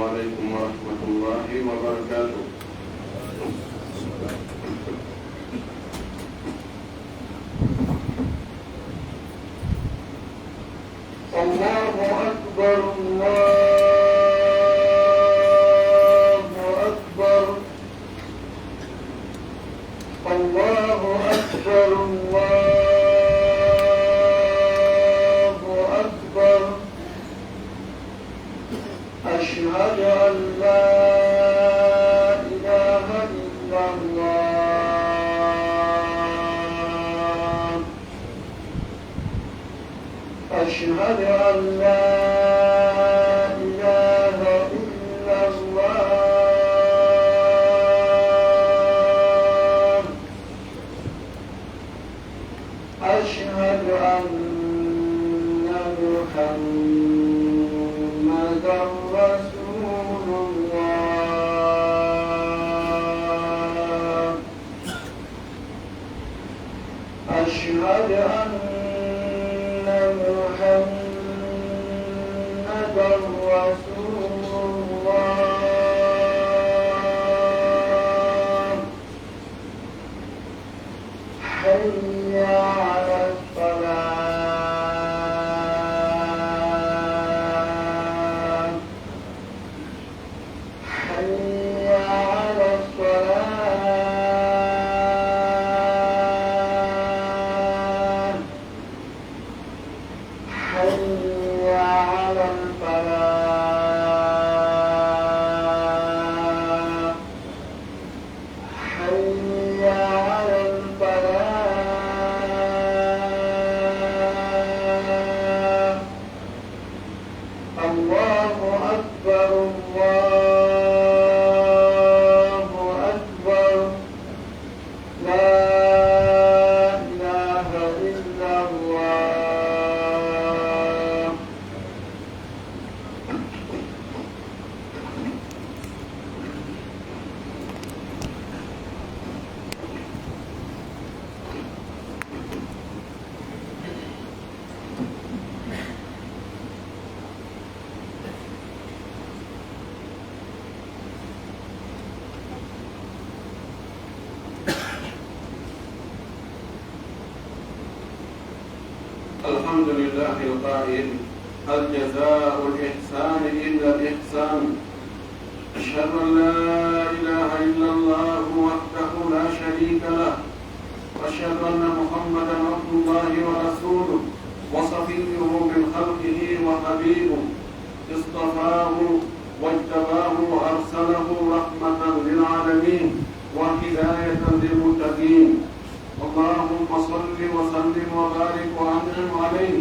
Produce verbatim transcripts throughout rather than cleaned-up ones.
عليكم ورحمة الله وبركاته. الله أكبر، الله أكبر، الله أكبر، الله أكبر. أشهد أن لا إله إلا الله. أشهد أن لا إله إلا الله. أشهد أن محمدا رسول الله. أشهد أن محمدا رسول الله. حي على الصلاة. حي على الصلاة. حي على الفلاح. حي على الفلاح. الله أكبر، الله أكبر. لا إله إلا الله. الحمد لله القائل: "هل جزاء الإحسان إلا الإحسان". أشهد أن لا إله إلا الله وحده لا شريك له، وأشهد أن محمدا عبد الله ورسوله، وصفيه من خلقه وحبيبه، اصطفاه واجتباه وأرسله رحمة للعالمين وهداية للمتقين. اللهم صل وسلم وبارك وأنعم عليه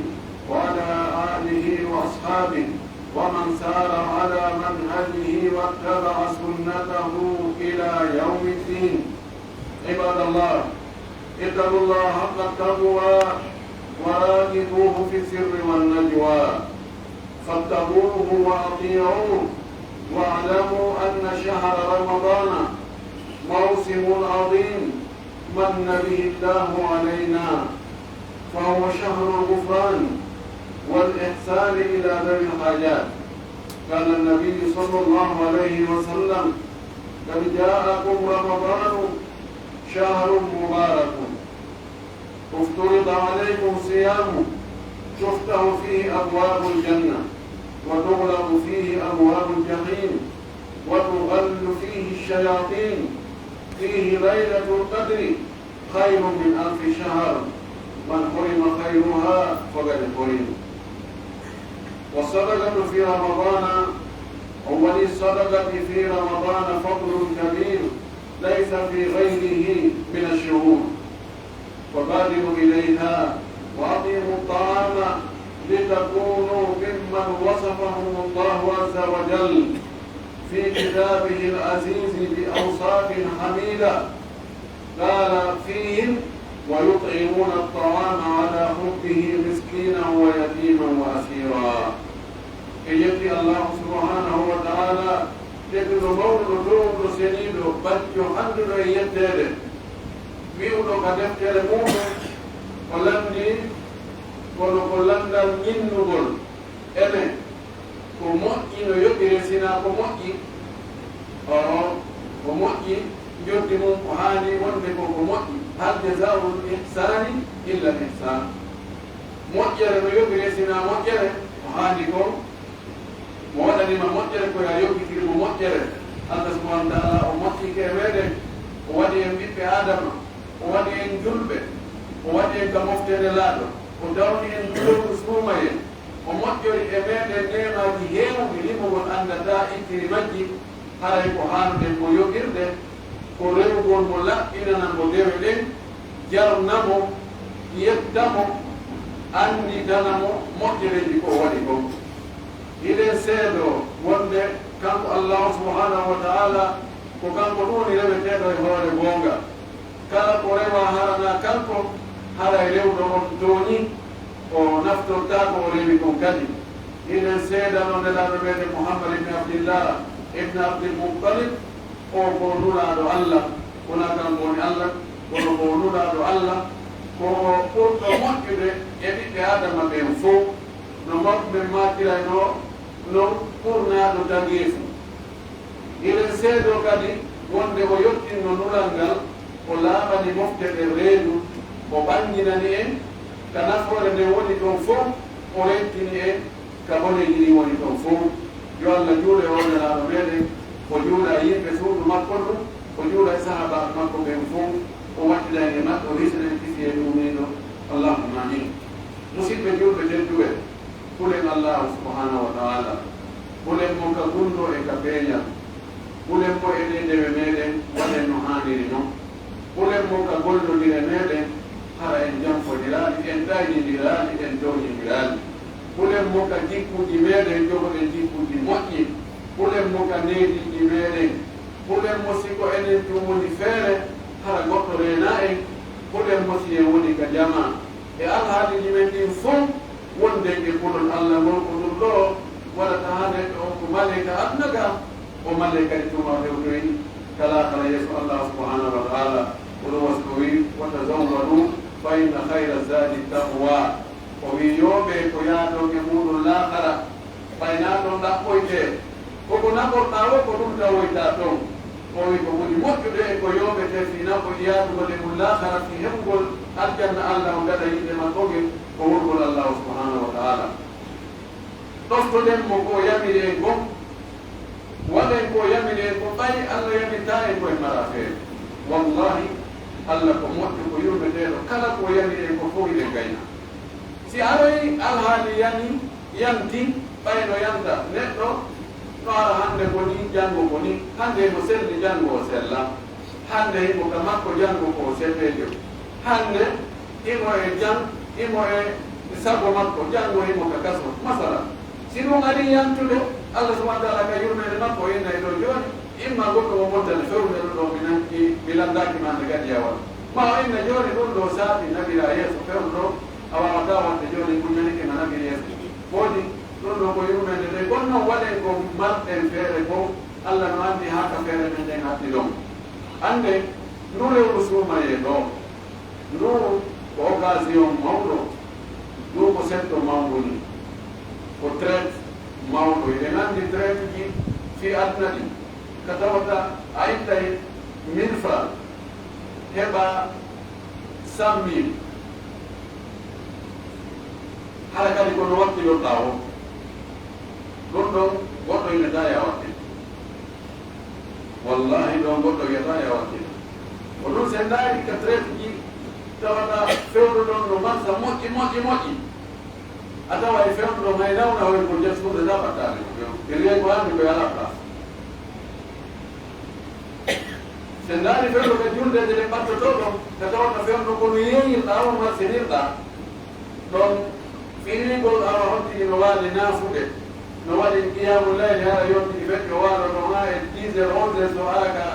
وعلى آله وأصحابه ومن سار على منهجه واتبع سنته إلى يوم الدين. عباد الله، اتقوا الله حق التقوى وراقبوه في السر والنجوى، فاتقوه وأطيعوه، واعلموا أن شهر رمضان موسم عظيم من به الله علينا، فهو شهر الغفران والإحسان إلى ذوي الحاجات. قال النبي صلى الله عليه وسلم: "قد جاءكم رمضان شهر مبارك افترض عليكم صيامه، تفتح فيه أبواب الجنة، وتغلق فيه أبواب الجحيم، وتغل فيه الشياطين، فيه ليلة القدر خير من ألف شهر، من حرم خيرها فقد حرم". والصدقة في رمضان، أو الصدقة في رمضان فضل كبير ليس في غيره من الشهور، فبادروا إليها وأطعموا الطعام لتكونوا ممن وصفهم الله عز وجل في كتابه العزيز بأوصاف حميدة، قال فيهم: "ويطعمون الطعام على حبه مسكينا ويتيما وأسيرا". En yetti Allaahu subhaanahu wa ta'aalaa, tedduɗo mawɗo, towɗo seniiɗo, bajjo hannduɗo e yetteede, wi'uɗo ka deftere muuɗum, o lanndii, kono ko lanndal ñinnugol. Ene, ko Moƴƴi no yoɓire, sinaa ko moƴƴi, o, ko moƴƴi, njoddi mun ko haani wonde ko ko moƴƴi. Hal jazaa'ul ihsaani illa l-ihsaan. Moƴƴere no yoɓire, sinaa moƴƴere, ko haani kon. Mo waɗani ma moƴƴere, ko yo a yoɓitir mo moƴƴere. Allah subhaanahu wa ta'aalaa o moƴƴike e meɗen, o waɗi en ɓiɓɓe Aadama, o waɗi en julɓe, o waɗi en ka mofte Nelaaɗo, o tawni en julowru suumayee, o moƴƴori e meɗen neemaaji heewuɗi limugol anndataa ittiri majji, haray ko haanuɗen mo yoɓirde, ko rewugol mo laɓɓinana mo dewe ɗen, jarna mo, yetta mo, annditana mo moƴƴereeji ko o waɗi kon. Hiɗen seedoo wonde kanko Allaahu subhaanahu wa ta'aalaa ko kanko ɗun woni reweteeɗo e hoore goonga. Kala ko rewaa hara naa kanko, haray rewɗo on tooñii, o naftortaa ko o rewi kon kadi. Hiɗen seedanoo Nelaaɗo meɗen Muhammad ibn Abdillah ibn Abdil Muttalib, o ko Nulaaɗo Allah, wonaa kanko woni Allah, kono ko Nulaaɗo Allah, ko o ɓurɗo moƴƴude e ɓiɓɓe Aadama ɓen fow, no mawɓe men maakiraynoo non ɓurnaaɗo tageefu. Hiɗen seedoo kadi wonde o yottinno nulal ngal, o laaɓani mofte ɗen reedu, o ɓanginani en ka nafoore nden woni ton fow, o rentini en ka boneeji ɗin woni ton fow. Yo Allah juulu e oo Nelaaɗo meɗen, o juula e yimɓe suudu makko ndun, o juula e sahaabaaɓe makko ɓen fow, o waɗɗina en e maɓɓe, o hisina en kisi e ɗuumiiɗo. Allahumma amiin. Musidɓe julɓe tedduɓe, hulen Allaahu subhaanahu wa ta'aalaa, hulen mo ka gunndoo e ka peeñal, hulen mo e ɗee dewe meɗen, waɗen no haaniri non. Hulen mo ka gollondire meɗen, hara en janfondiraali, en ɗaynindiraali, en tooñindiraali. Hulen mo ka jikkuuji meɗen, jogoɗen jikkuuji moƴƴi. Hulen mo ka neediiji meɗen. Hulen mo si ko enen tun woni feere, hara goɗɗo reenaa en. Hulen mo si en woni ka jamaa. E alhaaliiji men ɗin fow, wonden e kulol Alla ngol, ko ɗun ɗoo waɗata haa neɗɗo on ko maleyka aduna ka, o malee kadi tuma hewtoyi ka laakara yeeso Allah subhanahu wa ta'ala. Ko ɗun wasi ko wi'i, "Wa tazawwadu fa inna khayra zadi taqwa." O wi'i, "Yoobee ko yaaton e muuɗun laakara." Ɓay naa ɗon ɗaɓɓoytee, ko ko naɓorɗaa woo, ko ɗun tawoytaa ton. O wi'i ko ɓuri moƴƴude e ko yooɓetee fii naɓoy yaadugol e mun laakara fii heɓugol aljanna Alla on gaɗa yiɗde makko ngen, ko wurgol Allaahu subhaanahu wa ta'aala. Ɗoftoɗen mo ko o yamiri en kon, waɗen ko o yamiri en kon, ɓay Alla yamitaa en ko en maraa feere. Wallaahi, Alla ko moƴƴo, ko yurmeteeɗo, kala ko o yamiri en kon fow hiɗen gayna. Si aroyi alhaali yani, yanti, ɓay no yanta. Neɗɗo no ara hande ko nii, janngo ko nii. Hande himo selli, janngo o sella. Hande himo ka makko, janngo ko o selleejo. Hande himo e jam, himo e sago makko, janngo himo ka kaso. Masala, si ɗun arii yantude, Allah subhanahu wa ta'ala ka yurmeende makko o innay ɗoo jooni, imma goɗɗo mo montani fewndo ɗun ɗoo mi nanki, mi lanndaaki ma nde gadiyawal. Ma o inna jooni ɗun ɗoo saa'i naɓiraa yeeso fewndo ɗoo, a waawataa waɗde jooni, muñanike ma naɓir yeeso. Woodi ɗun ɗoo ko yurmeende nden. Kono non waɗen ko marɗen feere kon, Allah no anndi haa ka feere men nden hatti ɗon. Annden, nduu lewru suumayee ɗoo, nduu ko occasion mawɗo, nduu ko setto mawngo nii, ko traite mawɗo. Hiɗen anndi traite ji fii aduna ɗin, ka tawata a ittay mille francs, heɓa cent mille. Hara kadi ko no wakkilorɗaa woo. Ɗun ɗon, goɗɗo wi'ataa yo a wakkil. Wallaahi, ɗon goɗɗo wi'ataa yo a wakkil. Ko ɗun, si en ndaarii ka traite ji, tawata fewndo ɗon no marsa moƴƴi, moƴƴi, moƴƴi. A tawa e fewndo ɗon hay nawna hoy ko nder suudu na ɓattaade ko few. Ɓe wi'ay ko anndi ko yalaa place. Si en ndaarii fewndo ka juldeeje ɗen ɓattotoo ɗon, ka tawata fewndo ko no yeeyirɗaa on marsinirɗaa. Ɗon firiigol awa hottiri no waali naafude. No waɗi qiyaamu layli hara yonti feƴƴo waalo ɗon haa e dix heures, onze heures so ara ka,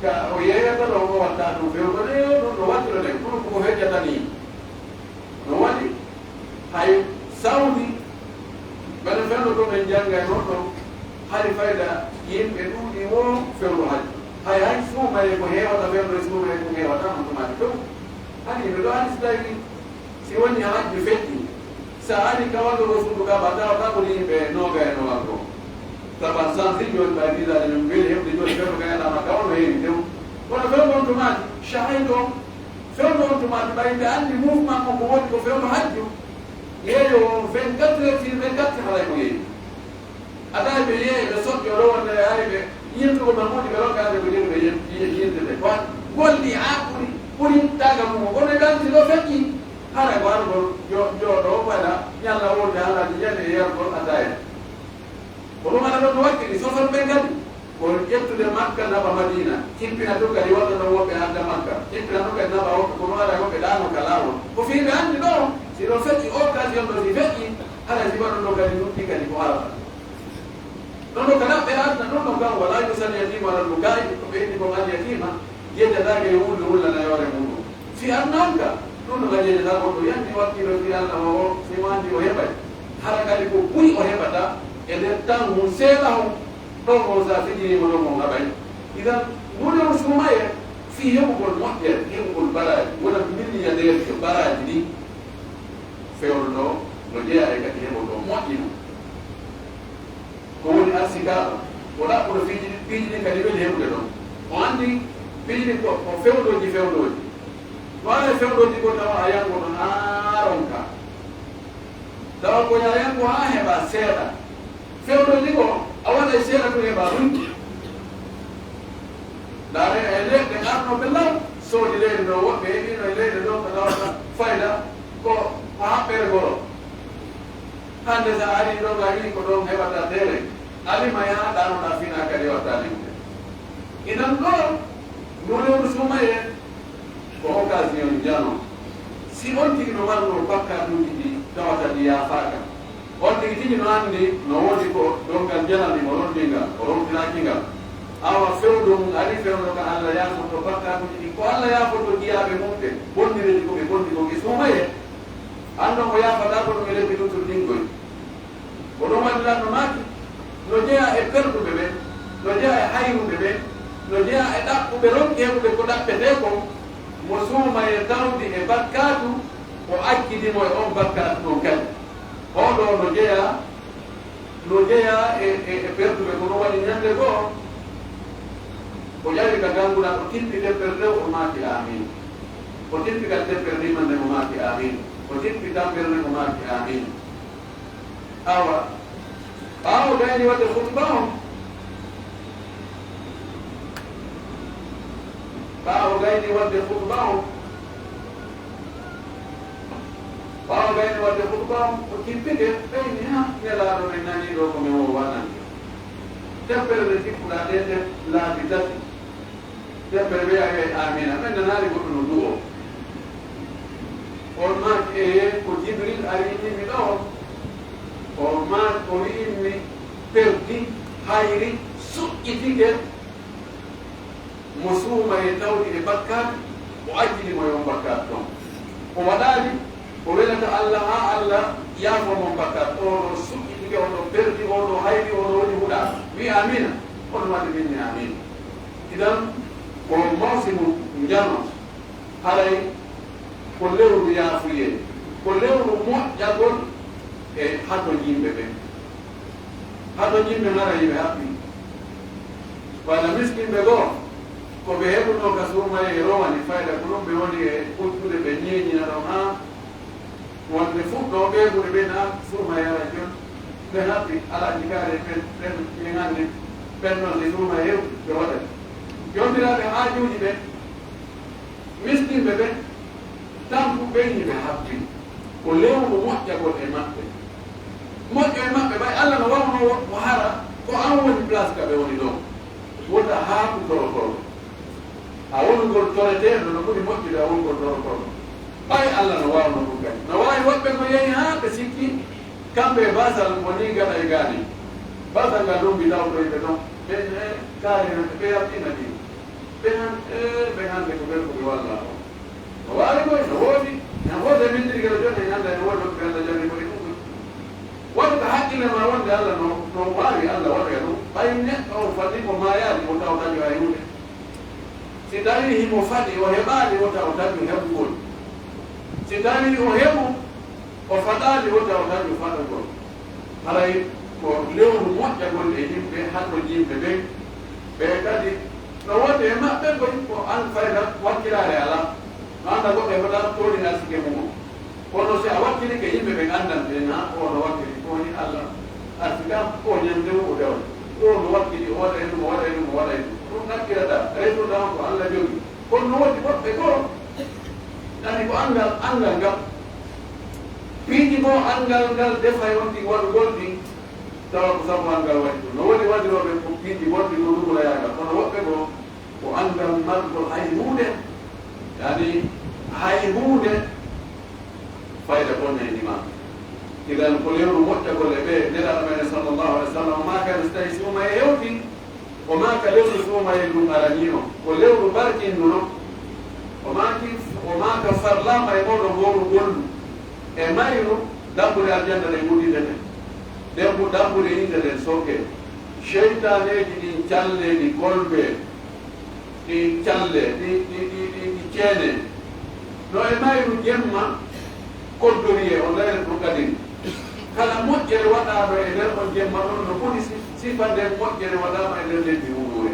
ka o yeeyata ɗon o watta ɗun fewndo ɗon ɗun no wattiro ɗen. Ɗun ko ko feƴƴata nii. No waɗi hay Sawdi, ɓen fewndo ko ɓen janngay non ɗon, hari fayda yimɓe ɗuuɗi woo fewndo hajji. Hay, hay suumayee ko heewata fewndo e suumayee ko heewata non ɗumaade few. Hani yimɓe ɗoo, hani si tawi si woni hajji feƴƴi, Si a arii ka wallugol suudu Kaaba, a tawata ko yimɓe noogay e noogay goo. Sabu a sansi jooni, ɓay visa ɗin no weli heɓude jooni, fewndo ka yaɗaama ka on no heewi tew. Kono fewndo on to Maadi, shahayto, fewndo on to Maadi, ɓay ɓe anndi mouvement on ko woni ko fewndo hajju, yeeyoowo on vingt-quatre heures sur vingt-quatre haray mo yeeyi. A tawi ɓe yeeyi, ɓe sotti, o ɗo wonde e ari ɓe yiltugol Mahmuudi, ɓe rokkaade ko jeni ɓe yil-, yil-, yiltude. Ko golli haa ɓuri, ɓuri taaga mum. Kono e ɗan si ɗo feƴƴi, hara ko argol jo-, jooɗo o fayda, ñalla wonde haalaaji jani e yargol a tawi. Ko ɗum ana ɗon no wakkili, soson ɓe kadi. Ko ƴettude Makka naɓa Madiina, jippina tun kadi wonno ɗon woɓɓe adda Makka, jippina tun kadi naɓa woɓɓe, kono alaa woɓɓe ɗaano ka laawol. Ko fii ɓe anndi ɗoo, si ɗo feƴƴi occasion ɗo si feƴƴi, hara si waɗuno kadi noddi kadi ko Arafa. Ɗon ɗo ka naɓɓe adna ɗon ɗon kan, ولا يسأل اليتيم ولا البكاء, ko ɓe inni kon al yatiima, jejjataake yo wullu wullana yoore muɗum. Si adna on ka, ɗum ɗo ka jejjata goɗɗo, yanni wakkilo fii Alla o, o, si mo anndi o heɓay. Hara kadi ko buy o heɓata e nder tan mun seeɗa on, ɗon on sa fijiri mo ɗon on haɓay. Idan, mune on suumaye fii heɓugol moƴƴere, heɓugol baraaji, wona milliardaire e baraaji ɗin. Fewndo ɗo no jeyaa e kadi heɓugol moƴƴino. Ko woni arsikaaɓe, o ɗaɓɓuɗo piiji ɗin, piiji ɗin kadi weli heɓude ɗon. O anndi piiji ɗin ko, ko fewndooji, fewndooji. No alaa e fewndooji goo tawa a yango ɗon haa ronka. Tawa ko a yango haa heɓa seeɗa. Fewndooji goo, a waɗay seeɗa tun heɓa ɗun. Ndaare e leɗɗe arnooɓe law, soodi leydi ɗon, woɓɓe heɓiino e leyɗe ɗon ko tawata fayda ko, ko haɓɓere goro. Hannde, si a arii ɗoo, a wi'i ko ɗon heɓata tere, a limaa haa ɗaanoɗaa fina kadi watta limde. Inan ɗoo, no lewru suumayee, ko occasion njano. Si on tigi no marnoo bakkaatuuji ɗi tawata ɗi yaafaaka, on tigi tigi no anndi no woni ko dongal janani mo ronndii ngal, o rontiraaki ngal. Awa fewndo mun arii fewndo ka Alla yaafoto bakkaatuuji ɗi, ko Alla yaafoto jiyaaɓe mun ɓen, bonnireeji ko ɓe bonni kon e suumayee. An non o yaafataa ko ɗum e lebbi luttuɗi ɗin koy. Ko ɗum waɗi lan no maaki, no jeyaa e perduɓe ɓen, no jeyaa e hayruɓe ɓen, no jeyaa e ɗaɓɓuɓe ronki heɓude ko ɗaɓɓetee kon, mo suumayee tawdi e bakkaatu, o accidi mo e on bakkaatu ɗon kadi. Oo ɗoo no jeyaa, no jeyaa e, e, e perduɓe, ko ɗum waɗi ñande goo, o ƴawi ka gannguna, o tippi teppere nde, o maaki, "Aamiin." O tippi kadi teppere ndimannde, o maaki, "Aamiin." O tippi tampere nde, o maaki, "Aamiin." Awa, ɓaawo gayni waɗde khutba on, ɓaawo gayni waɗde khutba on, ɓaawo gayni waɗde khutba on, o tippike, ɓeyni, "Ha, Nelaaɗo men nanii ɗoo ko men wowaa nande." Teppere nde tippuɗaa ɗen ɗe laabi tati. Teppere ɓe a wi'ay, "Aamiina." Ɓen nanaali goɗɗo no du'oo. On maaki, "Ee, ko Jibril ari inni mi ɗoo." On maaki, o wi'i mi, "Perdi, hayri, suƴƴitike." Mo suumayee tawdi e bakkaatu, o accidi mo e on bakkaatu ɗon. O waɗaali ko welata Alla, haa Alla yaafoo mo on bakkaatu. Oo ɗoo suƴƴitike, oo ɗoo perdi, oo ɗoo hayri, oo ɗoo woni huɗaa. Wi'i, "Aamiina." On waɗi min mi aamiin. Idan, ko mawsimu njano, haray ko lewru yaafuyee, ko lewru moƴƴagol e hatonjinɓe ɓen. Hatonjinɓe haray ɓe haɓɓi. Walla miskinɓe goo, ko ɓe heɓunoo ka suumayee e rowani fayda, ko ɗum ɓe woni e huccude, ɓe ñeeñina ɗon haa wonde fuɗɗoo ɓeeɓude ɓen, haa suumayee ara jon. Ɓe haɓɓi, alaa jikaare ɓen, ɓen, ɓen anndi, ɓen ɗon nde suumayee ɓe waɗani. Joomiraaɓe haajuuji ɓen, miskinɓe ɓen, tampuɓe ɓen, ɓe haɓɓi. Ko lewru moƴƴagol e maɓɓe. Moƴƴo e maɓɓe, ɓay Alla no waawno mo hara ko an woni place ka ɓe woni ɗon. Wota haaku torotoro. A wonugol toreteeɗo no ɓuri moƴƴude a wonugol torotoro. Ɓay Alla no waawno ɗum kadi. No waawi woɓɓe ko yehi haa ɓe sikki kamɓe e baasal woni gaɗa e gaani. Baasal ngal lumbi taw ko yimɓe ɗon. Ɓen, eh, kaari hande ɓe yaɓɓina ɗi. Ɓen han-, eh, ɓen hande ko ɓen ko ɓe walla on. No waawi koy, no woodi. Nen woote min ɗiɗi kala joni en annda en woodi woɓɓe Alla jarri ko e ɗum. Waɗi ko hakkille ma wonde Alla no, no waawi Alla waɗoya ɗum. Ɓay neɗɗo on fadii ko maayaali, o taw taƴo hay huunde. Si tawii himo fadi, o heɓaali, o taw taƴo heɓugol. Si tawii o heɓu, O faɗaali wota o dañu faɗagol. Haray ko lewru moƴƴagol e yimɓe, haɗo yimɓe ɓen. Ɓe kadi no woodi e maɓɓe ko, ko an fayda wakkilaare alaa. No annda goɗɗo e fota tooɗi arsike mum on. Kono si a wakkilike yimɓe ɓen anndan ɓe, na o no wakkili, ko woni Alla arsika, ko ñande o dewal. Ko no wakkili, o waɗay ɗum, o waɗay ɗum, o waɗay ɗum. Ɗum ɗakkirata, rewtude on ko Alla jogi. Kono no woodi woɓɓe goo, ani ko anngal, anngal ngal. Piiji goo anngal ngal defay on ɗin waɗugol ɗin, tawa ko sabu anngal waɗi ɗum. No woodi waɗirooɓe ko piiji bonɗi goo ɗum layaagal. Kono woɓɓe goo, ko anngal margol hay huunde, yani hay huunde fayda bonnayni ma. Idan ko lewru moƴƴagol e ɓe, Nelaaɗo meɗen sallallahu alaihi wasallam, ma kana si tawi suuma e hewti, o maaka lewru suumayee ndun aranii on, ko lewru barkindu non. O maaki, o maaka farlaama e mooɗon hoorugol ndu. E mayru, dambuɗe aljanna ɗen udditete. Nden ko dambuɗe yiite ɗen sokkee. Seytaaneeji ɗin callee ɗi kolbee, ɗi callee, ɗi, ɗi, ɗi, ɗi, ɗi ceenee. No e mayru jemma, koddoriyee on laylatul qadri. Kala moƴƴere waɗaaɗo e nder on jemma ɗon no ɓuri si-, sifa nden moƴƴere waɗaama e nder lebbi hunuure.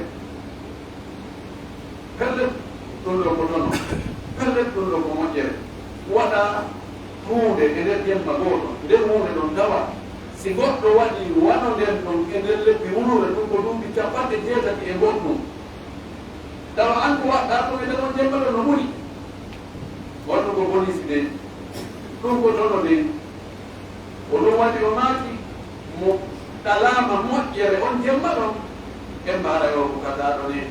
Pellet, ɗum ɗoo ko tono. Pellet, ɗum ɗoo ko moƴƴere. Waɗaa huunde e nder jemma gooto, nden huunde ɗon tawa. Si goɗɗo waɗii wano nden ɗon e nder lebbi hunuure, ɗum ko duuɓi cappanɗe jeetati e goɗɗum. Tawa an ko waɗɗaa ɗum e nder on jemma ɗon no ɓuri. Wonno ko bonisi dey. Ɗum ko tono dey. Ko ɗum waɗi o maaki, mo ɗalaama moƴƴere on jemma ɗon, en mbaara yo ko kataaɗo ni.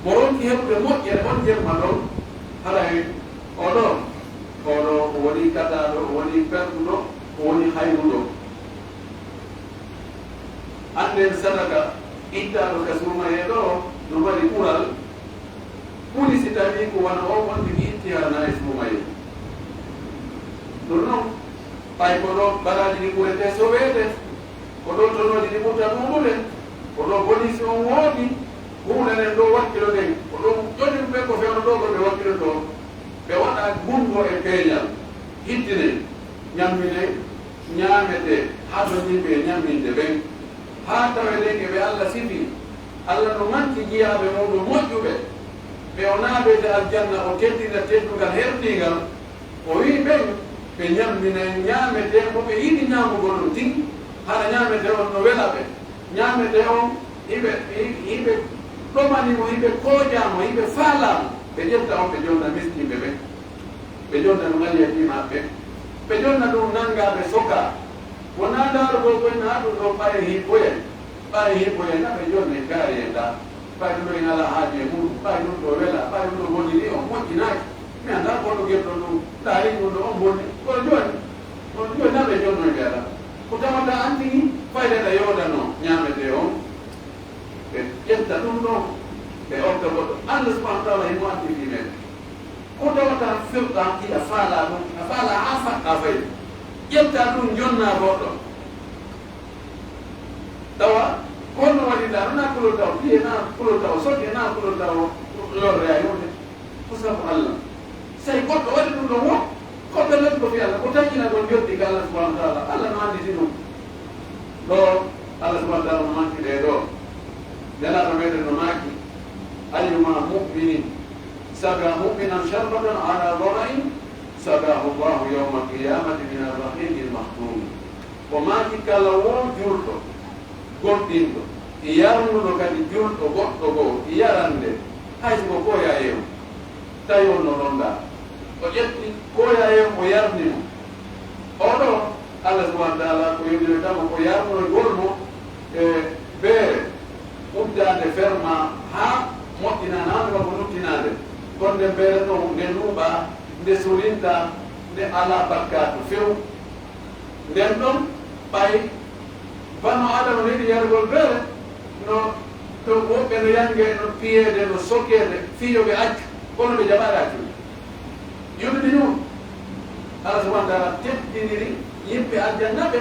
Mo ronki heɓude moƴƴere on jemma ɗon, haray o ɗo, o ɗo o woni kataaɗo, o woni perɗuɗo, o woni hayruɗo. Annden sadaka ittaaɗo ka suumayee ɗo no mari ɓural, ɓuri si tawii ko wano on on tigi itti hara na e suumayee. Ɗum non, ɓay ko ɗo baraaji ɗi ɓuretee soweede, ko ɗo tonooji ɗi ɓurta ɗuuɗude, ko ɗo bonisi on woodi, huunde nden ɗo wakkiloɗen, ko ɗum ƴoƴuɓe ko fewndo ɗo ko ɓe wakkilotoo, ɓe waɗa gunngo e peeñal, hiddinee, ñamminee, ñaametee, haddondinɓe e ñamminde ɓen. Haa tawee ɗen e ɓe Alla sifi, Alla no manti jiyaaɓe muuɗum moƴƴuɓe, ɓe o naatoyta aljanna, o teddina teddungal hertiingal, o wi'i ɓen, ɓe ñammina e ñaametee mo ɓe yiɗi ñaamugol ɗum tigi, hara ñaametee on no wela ɓe. Ñaametee on, hiɓe, hi-, hiɓe ɗomani mo, hiɓe koojaa mo, hiɓe faalaa mo, ɓe ƴetta on, ɓe jonna miskinɓe ɓen. Ɓe jonna ɗum alyatiimaaɓe ɓen. Ɓe jonna ɗum nanngaaɓe sokaa. Wonaa ndaarugol koy naa ɗum ɗoo ɓay hippoyay. Ɓay hippoyay na ɓe jonna e kaari en ɗaa. Ɓay ɗum ɗoo en alaa haaju e muuɗum. Ɓay ɗum ɗoo welaa. Ɓay ɗum ɗoo boniri on moƴƴinaaki. Mi anndaa ko no gerɗon ɗum. Ndaari ɗum ɗoo on bonni. Kono jooni, kono jooni na ɓe jonnoy ɓe alaa. Ko tawata an tigi fayda ɗa yoodanoo ñaametee on. Ɓe ƴetta ɗum ɗon, ɓe okka goɗɗo. Alla subhanahu wa taala himo anndi fii men. Ko tawata firɗa, hiɗa faalaa ɗum, a faalaa haa saɗɗa fay. Ƴetta ɗum, jonna goɗɗo. Tawa, ko honno waɗirɗa ɗum? Na kulol taw piye, na kulol taw soke, na kulol taw lorre a yonde. Ko sabu Alla. Say goɗɗo waɗi ɗum ɗon wo, ko ɓe lati ko fii Alla, ko taƴinagol njoɓdi ka Alla subhanahu wa taala. Alla no annditi ɗum. Ɗo Alla subhanahu wa taala no manti ɗee ɗo. Nelaaɗo meɗen no maaki, "Ayyuma mu'minin saga mu'minan sharbatan ala dhama'in, sagahu Allahu yawma qiyamati min arrahiqil makhtum." O maaki, kala wo julɗo goɗɗinɗo, yarnuɗo kadi julɗo goɗɗo goo yarande, hay si ko kooyaa e on, tawi on no rondaa. O ƴetti kooyaa e on, o yarni mo. Oo ɗoo, Alla subhanahu wa taala ko yonirta mo, ko yarnoygol mo e beere uddaande ferma haa moƴƴina, naande makko nuttinaande. Kono nden beere ɗon, nde nuuɓaa, nde surintaa, nde alaa bakkaatu few. Nden ɗon, ɓay bano Aadama no yiɗi yarugol beere, no, to woɓɓe no yange, no piyeede, no sokeede, fii yo ɓe accu, kono ɓe jaɓaali accude. Yurmini on, Alla subhanahu wa taala teddiniri yimɓe aljanna ɓe,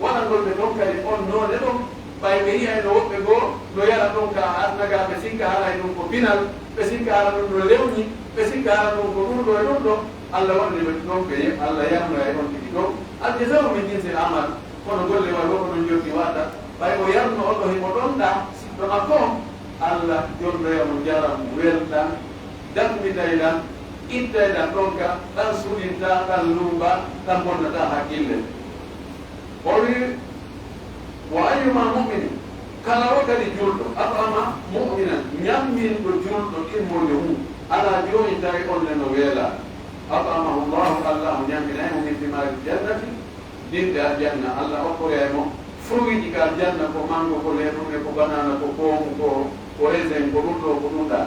waɗangol ɓe ton kadi on noone ɗon, ɓay ɓe yi'ay no woɓɓe goo no yara ɗon ka aduna gaa, ɓe sikka haray ɗum ko pinal, ɓe sikka hara ɗum no lewñi, ɓe sikka hara ɗum ko ɗum ɗo e ɗum ɗo, Alla waɗani ɓe ɗon, ɓe, Alla yarnoya e on tigi ɗon. Al-jazaa'u min jinsil amal, kono golle waɗi fof ko non jokki waɗata. Ɓay o yarno on ɗo himo ɗonɗa, siɗɗo makko on, Alla jonnoya mo njaram welɗam, dakmitayɗam, ittayɗam ɗonka, ɗam suɗintaa, ɗam luuɓaa, ɗam bonnataa hakkille. O wi'i, "Wa ayyuma mu'minin," kala wo kadi julɗo, "at'ama mu'minan," ɲamminɗo julɗo ɗimmojo mum, alaa joonin tawi on ne no weelaa, "at'amahu Allahu," Allahu ɲamminay mo, "min thimaaril jannati," ɓiɓɓe aljanna, Alla okkoyay mo fruitji ka aljanna, ko mango, ko leemume, ko banana, ko poomu, ko, ko raisin, ko ɗum ɗo, ko ɗum ɗaa.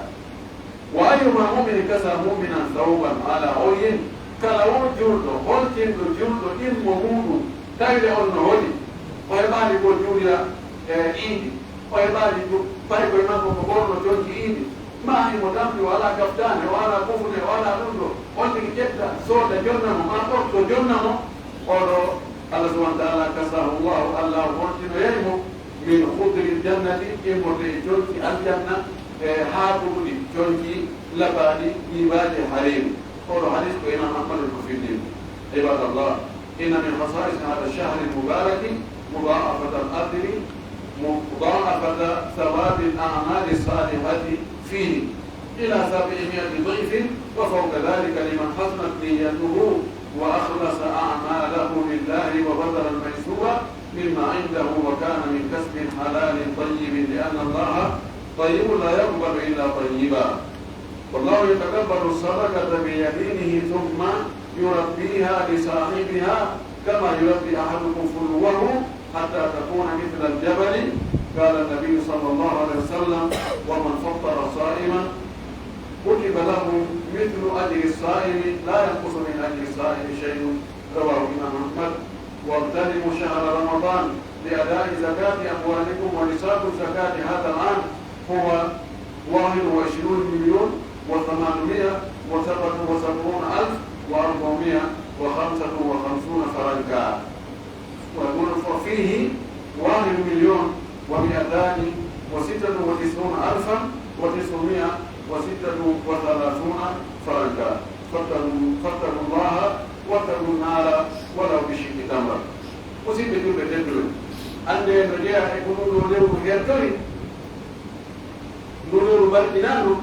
"Wa ayyuma mu'minin kasa mu'minan thawban," ala o yin, kala wo julɗo, holtinɗo julɗo ɗimmo muɗum, tawde on no holi, o heɓaali ko juulira, e, iidi, o heɓaali ko paykol makko ko ɓorno conci iidi, maa himo tampi, o alaa kaftaane, o alaa kufune, o alaa ɗum ɗo, on tigi ƴetta, sooda, jonna mo, maa ɓorto, jonna mo, oɗo, Allah subhanahu wa ta'ala kasahu Allahu, Allah holtinoyay mo, min khudril jannati, immorde e conci aljanna, e haakuɗuɗi, conci labaaɗi, diibaaji, hariiri. Oɗo hadis ko Imam Ahmad ko findini. Ibadallah, inna min khasa'is hadha ash-shahr al-mubarak mudha'afat al-ajri, mudha'afat thawab al-a'mal as-salihah fihi ila sab'imi'ati dhifin wa fawqa dhalika liman hasunat niyyatuhu wa akhlasa a'malahu lillahi wa badhala al-maysura مما عنده وكان من كسب حلال طيب لأن الله طيب لا يقبل إلا طيبا. والله يتقبل الصدقة بيمينه ثم يربيها لصاحبها كما يربي أحدكم فلوه حتى تكون مثل الجبل. قال النبي صلى الله عليه وسلم: ومن فطر صائما كتب له مثل أجر الصائم لا ينقص من أجر الصائم شيء. رواه الإمام أحمد. واغتنموا شهر رمضان لأداء زكاة أموالكم، ونصاب الزكاة هذا العام هو واحد وعشرون مليون وثمانمائة وسبعة وسبعون ألف وأربعمائة وخمسة وخمسون فرنكا، وفيه واحد مليون ومائتان وستة وتسعون ألفا وتسعمائة وستة وثلاثون فرنكا. فاتقوا، فاتقوا الله واتقوا النار ولو بشق تمرة. Musidɓe julɓe tedduɓe, anndee no jeyaa e ko nduu ɗoo lewru hertori, nduu lewru barkinaandu,